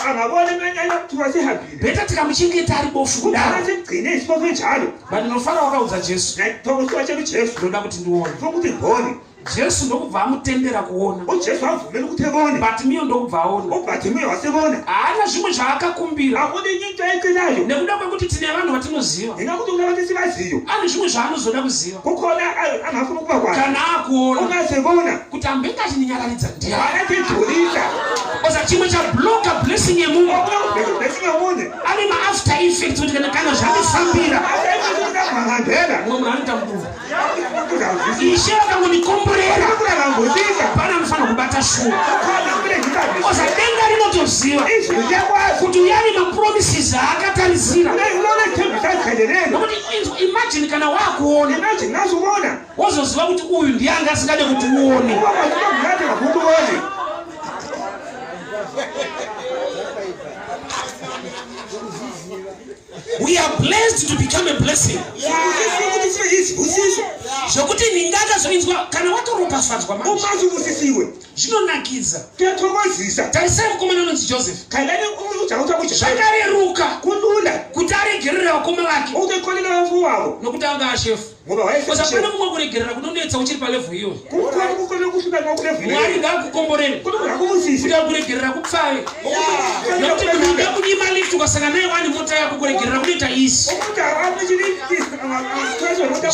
Angabona amathuba asehambile. bheta tikamuchengeta ari bofu Kukhona kudaro. sigcine isiphofu enjalo. But ndinofara wakaudza Jesu, Ngiyathokoza watshela uJesu. ndoda kuti ndione. Ufuna ukuthi ngibone. Jesu ndokubva amutendera kuona, uJesu wavumela ukuthi ebone. Bartimaeus ndokubva aona. UBartimaeus wasebona. Haana zvimwe zvaakakumbira, Akuna enye into ayicelayo. nekuda kwekuti tine vanhu vatinoziva, Ngingakuthi kunabantu esibaziyo. ane zvimwe zvaanozoda kuziva Kukhona angafuna ukuba kwazi. kana akuona Ungasebona. kuti ambenge achininyaradza ndiani. Akatidlulisa. Oza chimwe chabloka blessing yemunhu Ofuna ukubheka blessing yomunye. ane maafter effects kuti kana zvandifambira, Asayikuthi mumwe munhu anoita mudumbu. Umuntu uzawuzwisisa. Ishe vakangondikomborera, Umuntu pane anofanira kubata shuwa. Kukhona kumele ngibambe. Oza denga rinotoziva Izulu liyakwazi. kuti uyani mapromises aakatarisira, Unezithembiso azikhangelele. nokuti imagine kana waakuona Imagine ngasubona. wozoziva kuti uyu ndiye anga asingade kuti uone. Uba kwazi uba ngade ngafuna ubone. We are blessed to become a blessing. Sibusisiwe ukuthi sibe yisibusiso. Zvokuti ndingakazoinzwa kana watoropafadzwa manje, Uma usubusisiwe. Zvinonakidza. Kuyathokozisa. Tarisai mukomana anonzi Joseph. Khalani ujakuta kuJoseph. Zvakareruka Kulula kuti aregerere vakoma vake ukuthi exolele abafowabo nokuti anga ashefu. ngoba Kosa pane wayeseshe. kumwe kuregerera kunonetsa uchiri palevhu iyoyo. Kukhona kukhona kuhluka Mwari ngokulevile. ngaakukomborere Kodwa ngakubusise. kuti akuregerera kupfave. Nokuti munhu angakunyima lift ukasangana naye wani mota yako kuregerera kunoita isi. Ukuthi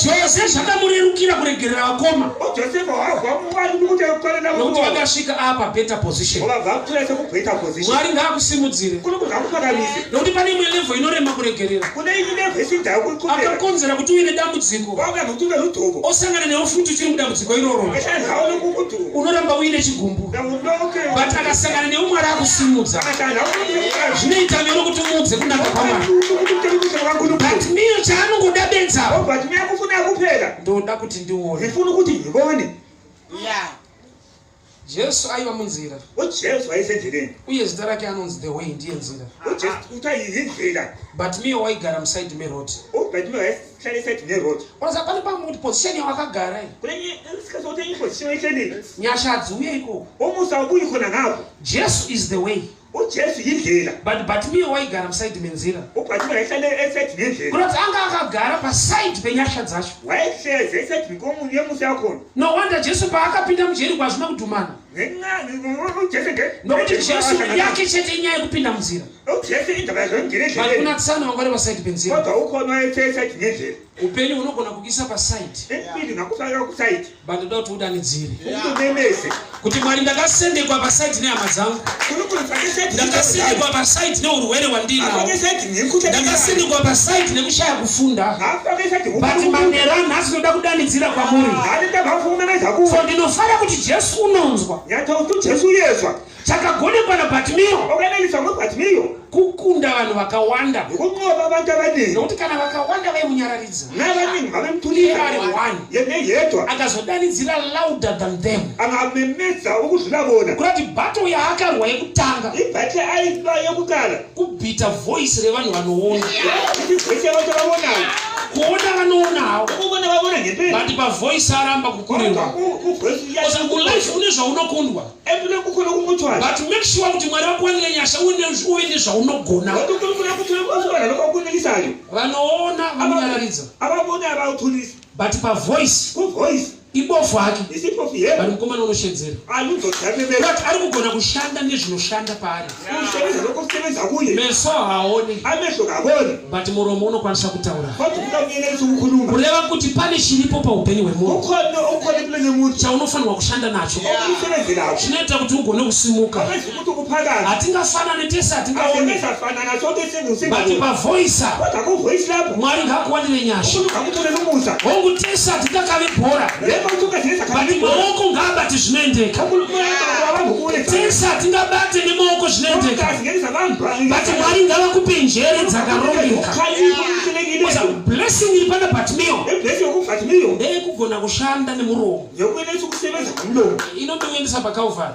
Jose zvakamurerukira kuregerera vakoma uJoseph wamwali ukuthi exolela nokuti abafowabo vakasvika apa better position. ngoba vamthola sekubheta position. Mwari ngaakusimudzire uNkulunkulu ngakuphakamise. nokuti pane imwe level inorema kuregerera. Kune ilevel esindayo ukuqhubeka. Akakonzera kuti uine dambudziko Wawuya nokuthi ube ludubo. osangana newe futi uchiri mudambudziko iroro Ehlala lokhu udubo. unoramba uine chigumbu Nawulokho. but akasangana newe Mwari akusimudza zvinoita nyore kuti umuudze kunaka kwaMwari but miyo chaanongoda benza But ngiyakufuna kuphela. ndoda kuti ndione. Ngifuna ukuthi ngibone. Jesu aiva munzira uJesu wayesendleleni. uye zita rake anonzi the way ndiye nzira uJesu kuthiwa yindlela. but miyo waigara musaidi meroad. uBartimaeus wayehlala esayidini yeroad. Unoziva pane pamwe kuti position yawakagara iyi Kulenye isikhathi sokuthi enye iposition ehlelile. nyasha hadziuye ikoko. Umusa ubuyi khona ngapho. Jesu is the way uJesu yindlela. but Bartimaeus waigara musaidi menzira uBartimaeus wayehlala esayidini yendlela. kunoti anga akagara pasaidi penyasha dzacho. Wayehlezi esayidini komunye yemusa yakhona. No wonder Jesu paakapinda muJeriko hazvina kudhumana Ngenxa uJesu nokuti Jesu yake chete inyaya yekupinda munzira uJesu indaba yakhe yokungena but endleleni. kuna tsano vanga vari pasaidi penzira. Kodwa ukhona wayethe esayidini yendlela. Upenyu hunogona kukuisa pasaidi Empilo ngakufaka kusayidi. but ndoda kuti udanidzire Umuntu umemeze. kuti Mwari ndakasendekwa pasaidi nehama dzangu, uNkulunkulu mfake esayidini. ndakasendekwa pasaidi neurwere hwandinawo, Afake esayidini ngemikhuhlane. ndakasendekwa pasaidi nekushaya kufunda, Afake esayidini. but manera nhasi ndoda kudanidzira kwamuri. Ngale nto abafuna ukumemeza kuwe. So ndinofara kuti Jesu unonzwa. Ngiyathola ukuthi uJesu uyezwa. Chakagonekwa naBartimaeus Okwaneliswa nguBartimaeus kukunda vanhu vakawanda ukunqoba abantu abaningi. nokuti kana vakawanda vaimunyararidza Nabaningi iye babemthulisa. ari one Yena yedwa akazodanidzira louder than them angamemeza ukudlula bona. kurati battle yaakarwa yekutanga Ibhathe ayilwa yokuqala. kubhita voice revanhu vanoona. Ithi voice yabantu ababonayo. Kuona vanoona havo Ukubona babona ngempela. but pavoice aramba Kodwa kukurirwa. kuvoice Kosa mulife une zvaunokundwa Empilweni kukhona okunqotshwayo. but make sure kuti Mwari vakuwanire nyasha uve nezvaunogona. Kodwa uNkulunkulu akuthola ukuba nalokho akunelisayo. Vanoona vanonyararidza Ababonayo bayawuthulisa. but pavoice Kuvoice ibofu hake isiphofu yebo. but mukomana unoshedzera Aluzodamemeza. kuti ari kugona kushanda nezvinoshanda paari. Usebenza lokho okusebenza kuye. Meso haaoni Amehlo kaboni. but muromo unokwanisa kutaura. Kodwa umuntu ukukhuluma. Kureva kuti pane chiripo paupenyu hwemunhu Kukhona okukhona empilweni yomuntu. chaunofanirwa kushanda nacho Okumsebenzelayo. chinoita kuti ugone kusimuka. Akwenza ukuthi ukuphakame. Hatingafanani tese, hatingaoni Asingesafanana sonke but singusingaboni. pavoisa Kodwa kuvoice lapho. Mwari ngaakuwanire nyasha. Umuntu ngakutholela umusa. Hongu tese hatingakavi bhora Yebo uthi ungazenza but khabili. maoko ngaabate zvinoendeka. Tese hatingabate nemaoko zvinoendeka but Mwari ngavakupe njere dzakarongeka. Koza blessing iri pana Bartimaeus ndeyekugona kushanda nemuromo inondokuendesa paCalvary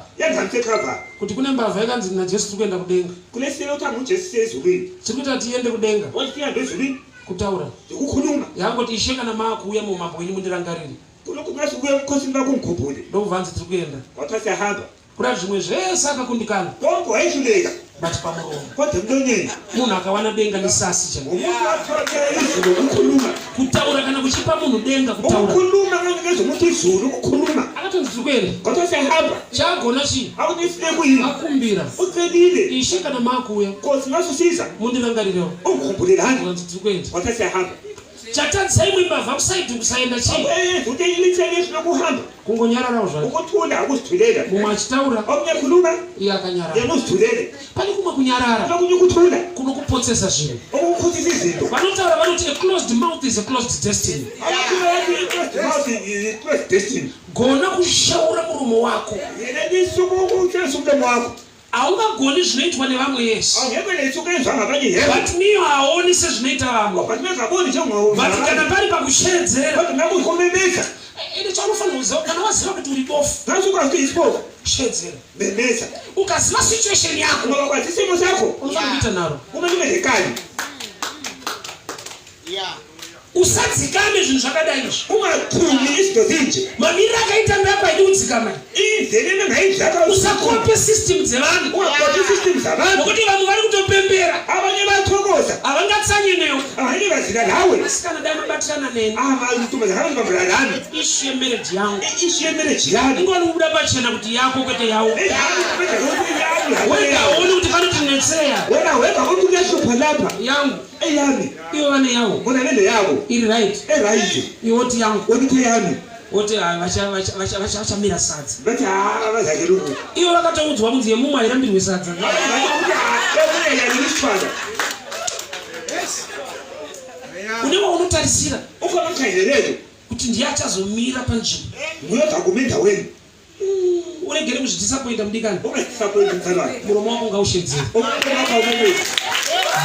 kuti kune mbavha yakanzi naJesu tiri kuenda kudenga. Tiri kuita tiende kudenga kutaura yangoti Ishe kana maakuuya muumambo wenyu mundirangarire. Ndokubva hanzi tiri kuenda kuda zvimwe zvese akakundikana but pamuromo munhu akawana denga nesasi chaiwo. Umuntu Kutaura kana kuchipa munhu denga kutaura. Ukukhuluma nganikeza umuntu izulu ukukhuluma. Akatonzi tiri kuenda. Kodwa siyahamba. Chaagona chii? Akunisile kuyini. Akumbira Ucelile. Ishe kana maakuuya Nkosi ngasusiza. mundirangarirewo. Ungikhumbulelani. Kanzi tiri kuenda. Kodwa siyahamba. Chatadzisa imwe mbavha kusaidi kusaenda chii? Akwenza ukuthi ilithele lokuhamba. Kungonyararawo zvacho. Ukuthula ukuzithulela. Mumwe achitaura Omunye ekhuluma iye akanyarara. yena uzithulele. Pane kumwe kunyarara Okunye ukuthula kunokupotsesa zvinhu. okukhuthisa izinto. Vanotaura vanoti a closed mouth is a closed destiny. Abakhuluma bathi i-closed mouth is closed destiny. Gona kushaura muromo wako. Yena lisuku ukusebenzisa umlomo wakho. Haungagoni zvinoitwa nevamwe yese Angeke lesuku enziwa ngabanye yebo. but miyo haoni sezvinoita vamwe. But bengaboni njengoba. But kana pari pakushedzera Kodwa nakuyikomemeza. ende chaunofanira kuziva kana waziva kuti uri bofu Ngasuka ukuthi isiphofu. shedzera. Memeza. Ukaziva situation yako Ngoba kwathi isimo sakho unofanira kuita nharo. kumele ube nekani. Usadzikame zvinhu zvakadai izvi. Ungakhulumi izinto zinje. Mamiriro akaita ndako haidi kudzikama. Indlela ebengayidlaka. Usakope system dzevanhu. Ungakopi system zabantu. Nokuti vamwe vari kutopembera. Abanye bayathokoza. Havangatsanye newe. Abanye bazila nawe. Asi kana dai mabatirana neni. Amantombazana abambana nami. Issue yemarriage yangu. Issue yemarriage yami. Ingoni kubuda pachena kuti yako kwete yawo. Eyami. Wega uone kuti panotinetseya. Wena wega ukuthi kuyahlupha lapha. Yangu. Eyami. Ivo vane yavo. Bona bene yabo. Iri right. Eright. Iwe woti yangu. Woti yami. Woti ah, vachamira sadza. Bathi ha bazakela ukudla. Ivo vakatoudzwa kunzi yemumwe hairambirwe sadza. Bathi ukuthi ha emunye yalishwana. Une waunotarisira Ukhona omkhangeleleyo. kuti ndiye achazomira panzvimbo. Nguye ozakuma endaweni. Uregere kuzvidisappointa mudikani. Ungadisappointi mzalwane. Muromo wako ngaushedzere. Umlomo wakho awumemezi.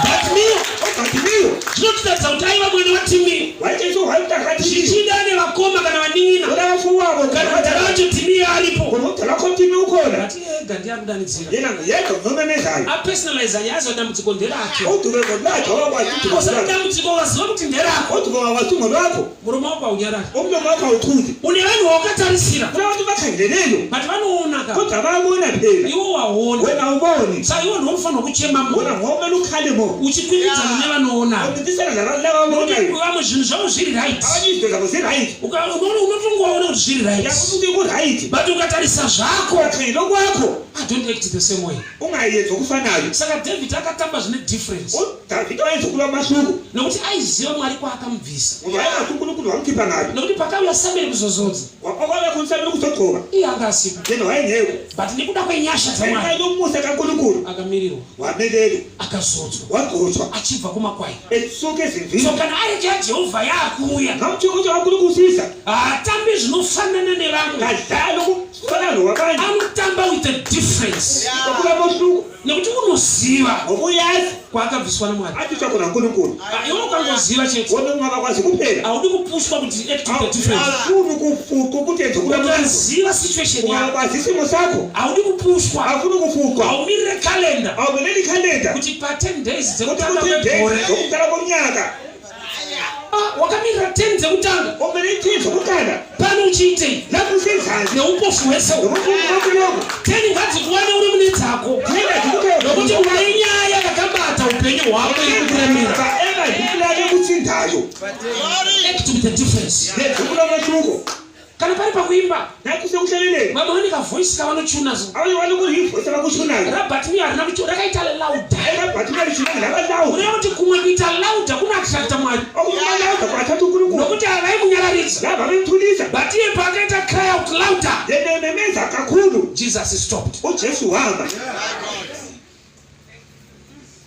Bartimiyo UBartimiyo zvinotiratidza kuti aiva mwana waTimiyo. wayejesu wayemntaka Timiyo. Zvichida ane vakoma kana vanin'ina. Bona abafowabo Kana mudhara wacho Timiyo aripo. Ngoba umdala wakho uTimiyo ukhona. But iye ega ndiye akudanidzira. Yena nguyedwa ngomemezayo. Apersonaliza nyaya yazo dambudziko nderake. Udume ngolwakhe wakwazi udumo Because lwakhe. dambudziko waziva kuti nderako. Udumo wakwazi ngolwakho. Muromo wako haunyarari. Umlomo wakho awuthuli. Une vanhu vawakatarisira. Kunabantu bakhangeleleyo. But vanoona ka. Kodwa bayabona phela. Iwe waona. Wena awuboni. Saka iwe ndinofanirwa kuchema mo. Wena ngomele ukhale mo. Uchikwikwidzana nevanoona. Uncintisana nabantu laba ababonayo. Vamwe zvinhu zvavo zviri right. Abanye izinto zabo ziright. Unotongovaona kuti zviri right. Yakuthi kuright. But ukatarisa zvako. Ukakhangela okwakho. I don't act the same way. Ungayenzi okufanayo. Saka David akatamba zvine difference. UDavide wayenza okulwa umahluko. Nokuti aiziva Mwari kwaakamubvisa. Ngoba wayengazi uNkulunkulu wamkhipha ngaphi. Nokuti pakauya Samuel kuzozodza. Okwaba khona uSamuel kuzogcoba. Iye anga asipo. Yena wayengekho. But nekuda kwenyasha Ngenxa dzaMwari yomusa kaNkulunkulu akamirirwa, wamelelwa, akazodzwa wagcotshwa achibva kumakwai. esuka ezimvini. So kana areka yaJehovha yaakuuya, Ngamtshela ukuthi kaNkulunkulu usiza. haatambi zvinofanana nevamwe. Kadlali okufana nowabanye. Anotamba with a difference. Okulwa umahluko. Nekuti unoziva Ngoba uyazi kwaakabviswa naMwari. athi utsha khona uNkulunkulu. Ah, iwe ukangoziva chete Wona ungabakwazi kuphela. haudi kupushwa kuti act with a difference. Awufuni ukufuqa ukuthi yenze okulwa umahluko. Ukaziva situation yako Ungakwazi isimo sakho. haudi kupushwa, Awufuni ukufuqwa. haumirire calendar Awumeleli ikhalenda. kuti pa 10 days Ukuthi dzekutanga kuthi days kwegore. zokuqala komnyaka. Ah, wakamirira 10 dzekutanga Umele i-10 zokuqala. pano uchiitei Lapho usenzani? neupofu hwese uhu. Nokufuqa kwakho lokho. 10 ngadzikuwane uri mune dzako nokuti une nyaya yakabata upenyu hwako iri kukuremera. Engadlulake kuthindayo. Act with a difference. Yenza okulwa umahluko. Kana pari pakuimba Nakho usekuhleleleni. vamwe vane kavoisi kavanochuna so Abanye balokuyivoice abakushunayo. raBartimiyo harina kuchu rakaita louder. Ekabathi kalishuna ngabalawo. Kureva kuti kumwe kuita louder kunoattracta Mwari Okumalawuda kwathatha uNkulunkulu. nokuti havaimunyararidza. Laba bemthulisa. But iye paakaita cry out louder, Yena ememeza kakhulu. Jesus stopped. uJesu wama.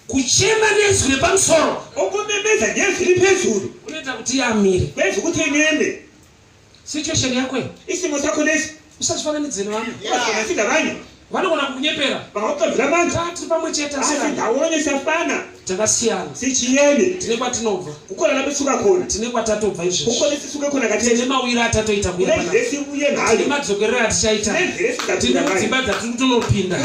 Kuchema nezwi repamusoro Ukumemeza ngezwi liphezulu. kunoita kuti iye amire. Kwenza ukuthi eneme. Situation yako iyi Isimo sakho lesi. usazvifananidze nevamwe. Ungafanisi nabanye. Vanogona kukunyepera. Bangakuqambela amanga. Tiri pamwe chete asi Asindawonye siyafana. takasiyana. Sitshiyene. Tine kwatinobva, Kukhona lapho esisuka khona. tine kwatatobva izvezvi. Kukhona esisuke khona Tine khathesi. mawiro atatoita kuuya Kunendlela panapa. esibuye Tine ngayo. madzokerero atichaita. Kunendlela Tine esizaphinda ngayo. dzimba dzatiri kutonopinda.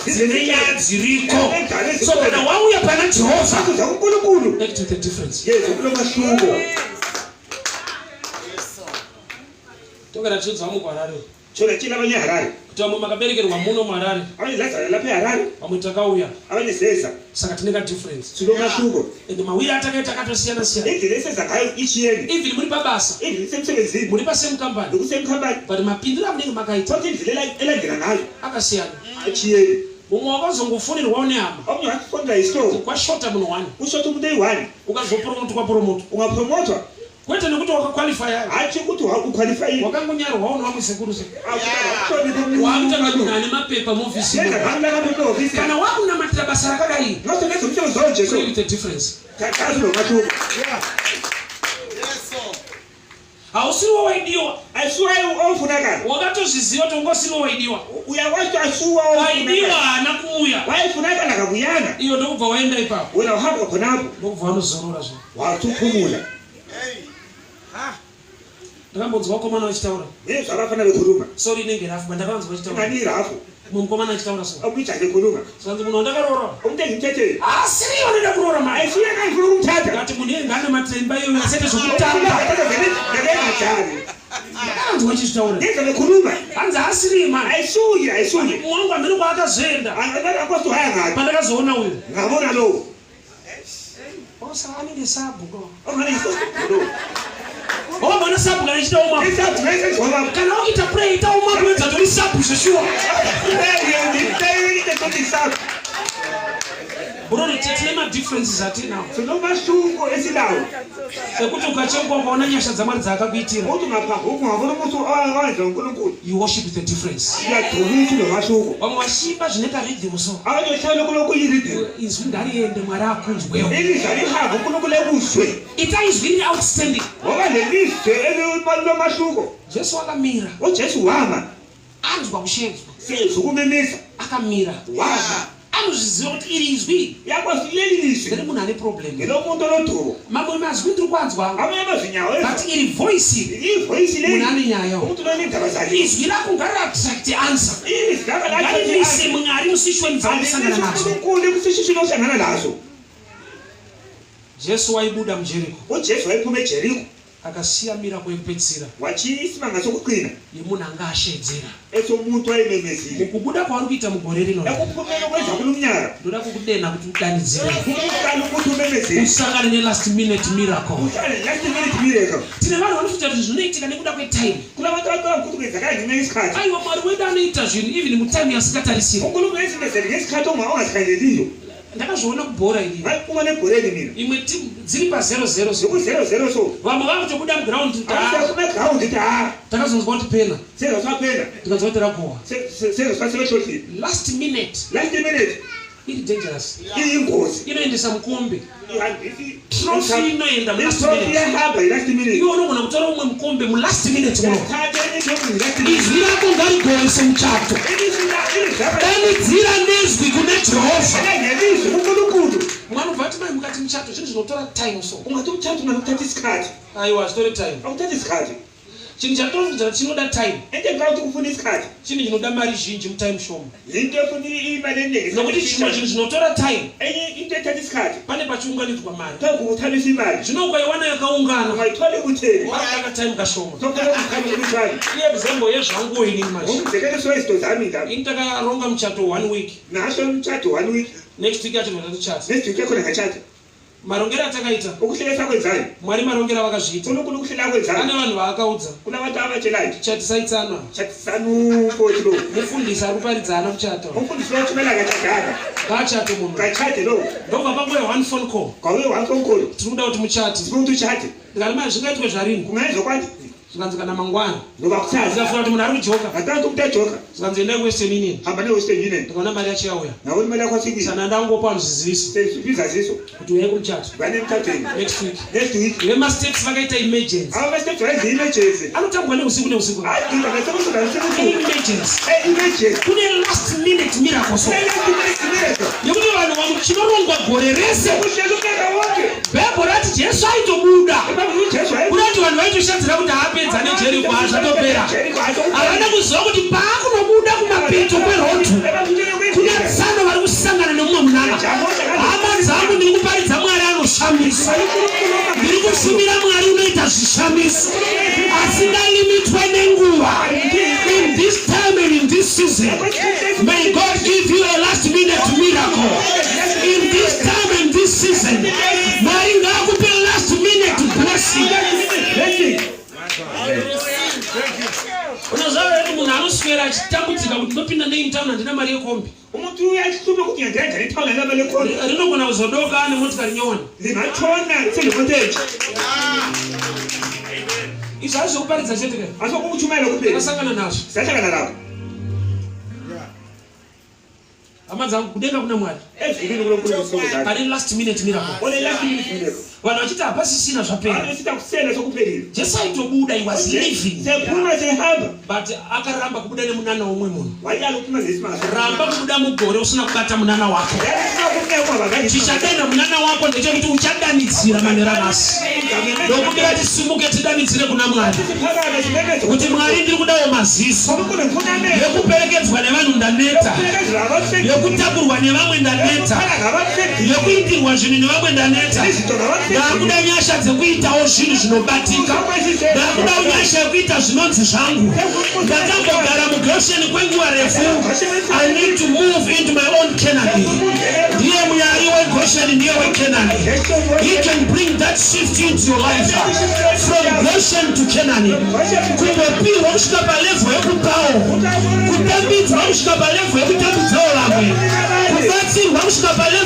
Dzine nyaya dziriko. Kunendlela So kana wauya pana Jehovha, Kuza kuNkulunkulu. act with a difference. Yenza kulomahluko. Togara tichiudza vamwe kuHarare Tshona tshela abanye eHarare. kuti vamwe makaberekerwa muno muHarare, Abanye lazalwa lapha eHarare. vamwe takauya, Abanye seza. saka tine kadifference. Silomahluko. Ende mawiro atakaita akatosiyana siyana. Indlela esenza ngayo itshiyene. Even muri pabasa, Indlela isemsebenzini. muri pasame company, Nokusemkhampani. but mapindiro amunenge makaita Kodwa indlela elandela ngayo akasiyana. itshiyene. Mumwe wakazongofonirwawo nehama Omunye wakufonela isihlobo. kwashota munhu wani, Ushota umuntu eyi-one. ukazopromotwa promotwa Ungapromotwa. kwete nekuti wakakwalifaya, Hatshi ukuthi ukhwalifayile. wakangonyarwawo nevamwe sekuru se Akuhloniphi waakutanga umuntu. munhu ane mapepa muofisi. Yenza ngayo lapha ehhovisi. Kana wakunamatira basa rakadai, Ngaso umsebenzi wawo nje so. pray with a difference. Kazi nomahluko. Hausiriwo waidiwa, Asuwa ofunakala. wakatozviziva kuti ungosiriwo waidiwa. Uyakwazi ukuthi asuwa Waidiwa ofunakala. haana kuuya, Wayefunakala kakuyanga. iyo ndokubva waenda ipapo, Wena uhamba khonapho. ndokubva wanozorora zve. Wathi uphumula. Ndakambonzwa vakomana vachitaura. Ngezwa abafana bekhuluma. Sorry inenge rafu, but ndakavanzwa vachitaura. Ingani irafu. Mumwe mukomana achitaura so. Omujaha ekhuluma. Zvanzi munhu wandakaroora. Umuntu engimthetheni. Asiri wanoda kuroora manje. Ayisuye engangifuna ukumthatha. Ngati munhu iyeye ngaanamatira imba iyoyo asaite zvokutamba. Ngakangadlali. Ndakanzwa achizvitaura. Ngezwa bekhuluma. Hanzi asiri manje. Ayisuye, ayisuye. Mumwe wangu hameno kwaakazoenda. Akwazi uhaya ngaphi. Pandakazoona uyu. Ngabona lowo. Osa anenge sabhuku. Ongane yisobhuku. Wabona sabhuku kana ichita umapu. Isabhuku esenziwa baba. Kana wakuita prayer ita umapu wedza tori sabhuku zveshuwa. Bro, tine madifferences atinawo. Sinomahluko esilawo. Ekuti ukachengwa ukaona nyasha dzaMwari dzaakakuitira. Uthi ungaphambuka ungabona ukuthi owenza uNkulunkulu. You worship the difference. Uyadumisa lo mahluko. Vamwe vachiimba zvine karhythm so. Abanye bahlala kulokhu kuyirhythm. Izwi ngariende Mwari akunzwewo. Ilizwi alihambe uNkulunkulu ekuzwe. Ita izwi riri outstanding. Ngoba lelizwi elilomahluko. Jesu akamira. UJesu wama. Anzwa kushedzwa. Sizwa ukumemeza. Akamira. Wama. Anozviziva kuti iri izwi. Uyakwazi leli lizwi. Ndere munhu ane problem. Ngelomuntu olodubo. Mamwe mazwi ndiri kuanzwa. Amanye amazwi nyawo. But iri voice. Ivoice leli. Munhu ane nyaya. Umuntu lonendaba zakhe. Izwi rako ngariattract answer. Ilizwi lakho Ngarimise Mwari musituation dzauri nadzo. uNkulunkulu kusituation ohlangana nazo. Jesu waibuda muJeriko. uJesu wayephuma eJeriko. Akasiya miracle yekupedzisira. Wachiya isimanga sokugcina. Yemunhu anga ashedzera. Esomuntu wayememezile. Mukubuda kwauri kuita mugore rino. Ekuphumeni kwenza kulomnyaka. Ndoda kukudenha kuti udanidzire. Uqala ukuthi umemezele. Usangane nelast minute miracle. Uhlale last minute miracle. Tine vanhu vanofunga kuti zvinoitika nekuda kwetime. Kulabantu abacabanga ukuthi kwenzakala ngenxa yesikhathi. Aiwa Mwari wedu anoita zvinhu even mutime yasikatarisiri. uNkulunkulu esimezele ngesikhathi ongasikhangeleliyo. Ndakazviona kubhora ini. Ngakuma nebhoreni mina. Imwe team dziri pa 0-0. Ziku 0-0 so. Vamwe vakutobuda muground. Abasekume ground ithi ha. Takazonzwa kuti pena. Sezoswaphela. Tikanzwa kuti ragowa. Sezoswasebehlohlile. Last minute. Last minute. Iri dangerous. Iyingozi. Inoendesa mukombe. Ihambisi. Trophy inoenda mulast Trophy minute. iyahamba i-last minute. Iwe unogona kutora umwe mukombe mulast minute muno. Yathatha enye into last minute. Izwi rako ngarigowese muchato. Ilizwi lakho. Danidzira nezwi kuna Jehovha. Ngelizwi kuNkulunkulu. Mwana ubva ati mai mukati muchato zvinhu zvinotora time so. Ungathi umtshato ungathi uthatha isikhathi. Aiwa hazvitori time. Awuthatha isikhathi. Chinhu chatinofungidzira kuti chinoda time. Into engicabanga ukuthi kufuna isikhathi. Chinhu chinoda mari zhinji mutime shoma. Yinto efuna imali eningi. Nokuti chimwe chinhu chinotora time. Enye into ethatha isikhathi. Pane pachiunganidzwa mari. Kuthiwa kuthabisa imali. Zvino ukaiwana yakaungana. Ungayithola ikutheni. Parikuda time kashoma. Sokuthola isikhathi okuhlanu. Iye example yezvangu inini manje. Ngomzekeliso wezinto zami ngami. Ini takaronga muchato 1 week. Nasho umtshato 1 week. Next week yacho ndatochata. Next week yakhona ngachata. Marongero atakaita. Ukuhlela sakwenzayo. Mwari marongero avakazviita. uNkulunkulu ukuhlela akwenzayo. Ane vanhu vaakaudza. Kunabantu abatshelayo. Chatisaitsana. Chatisanu mfowethu lo. Mufundisi ari kuparidza haana kuchata. Umfundisi lo uthumela akachadanga. Ngaachate munhu. Kachade lo. Ndobva panguve one phone call. Kwauye one phone call. Tiri kuda kuti muchate. Sifuna ukuthi uchate. Ndikati mai zvingaitwe zvarini? Kungayenzwa kwani? Zvikanzi kana mangwana. Ngoba kusasa. Ndikafunga kuti munhu ari kujoka. Ngatanga ukuthi uyajoka. Zvikanzi endai kuWestern Union. Hamba neWestern Union. Ndikaona mari yacho yauya. Ngabona imali yakho afikile. Sana ndangopa vanhu zviziviso. Izaziso. Kuti uyai kumuchato. Vane emtshatweni. Next week. Next week. VemaStates vakaita emergency. Aba-States vayenza emergency. Anotambwa neusiku neusiku. Aduda ngesekusuka nesekusuka. Emergency. Emergency. Kune last minute miracle so. Kune last minute miracle. Nekuti vanhu vanhu chinorongwa gore rese. Kuhleka umnyaka wonke. Bhaibheri rati Jesu aitobuda. Ujesu waye. Kurati vanhu vaitoshadzira kuti apedza neJeriko hazvatopera. Havana kuziva kuti paakunobuda kumapeto kwerodhu kuna tsano vari kusangana nemumwe munana. Hama dzangu ndiri kuparidza Mwari anoshamisa. Ndiri kushumira Mwari unoita zvishamiso. Asingalimitwe nenguva. In this time and in this season, may God give you a last minute miracle. In this time and this season, Mwari ngaakupe last minute blessing. Unoziva here kuti munhu anoswera achitambudzika kuti ndopinda nei mutauni handina mari yekombi. Umuntu uyahlupha ukuthi ngiyangena njani ethawuni anamali ekhona. Rinogona kuzodoka ane motikari nyowani. Lingatshona senemoto entsha. Izvi hazvisi zvekuparidza chete ka. Asokutshumayela kuphela. Takasangana nazvo. Sahlangana lakho. Hama dzangu kudenga kuna Mwari. Ezulwini kuloNkulunkulu isihlobo zakhe. Pane last minute miracle. One last minute miracle. Vanhu vachiti hapasisina, zvapera. Vanhu kusena sokuphelile. Jesu aitobuda, he was living. Sephuma sehamba. But akaramba kubuda nemunana womumwe munhu. Wayala ukuphuma ngesimanga. Ramba kubuda mugore usina kubata munana wako. Chichadana munana wako ndechekuti uchadanidzira manera nhasi. Ndokumbira tisimuke tidanidzire kuna Mwari kuti, Mwari, ndiri kudawo maziso. Yekuperekedzwa nevanhu ndaneta, yekutakurwa nevamwe ndaneta, yekuitirwa zvinhu nevamwe ndaneta. Ndakuda nyasha dzekuitawo zvinhu zvinobatika. Ndakudawo nyasha yekuita zvinonzi zvangu. Ndakambogara muGosheni kwenguva refu. I need to move into my own Canaan. Ndiye Mwari weGosheni, ndiye weCanaan. He can bring that shift into your life from Goshen to Canaan. Kungopirwa kusvika palevel yekupawo, kutambidzwa kusvika palevel yekutambidzawo vamwe, kubatsirwa kusvika palevel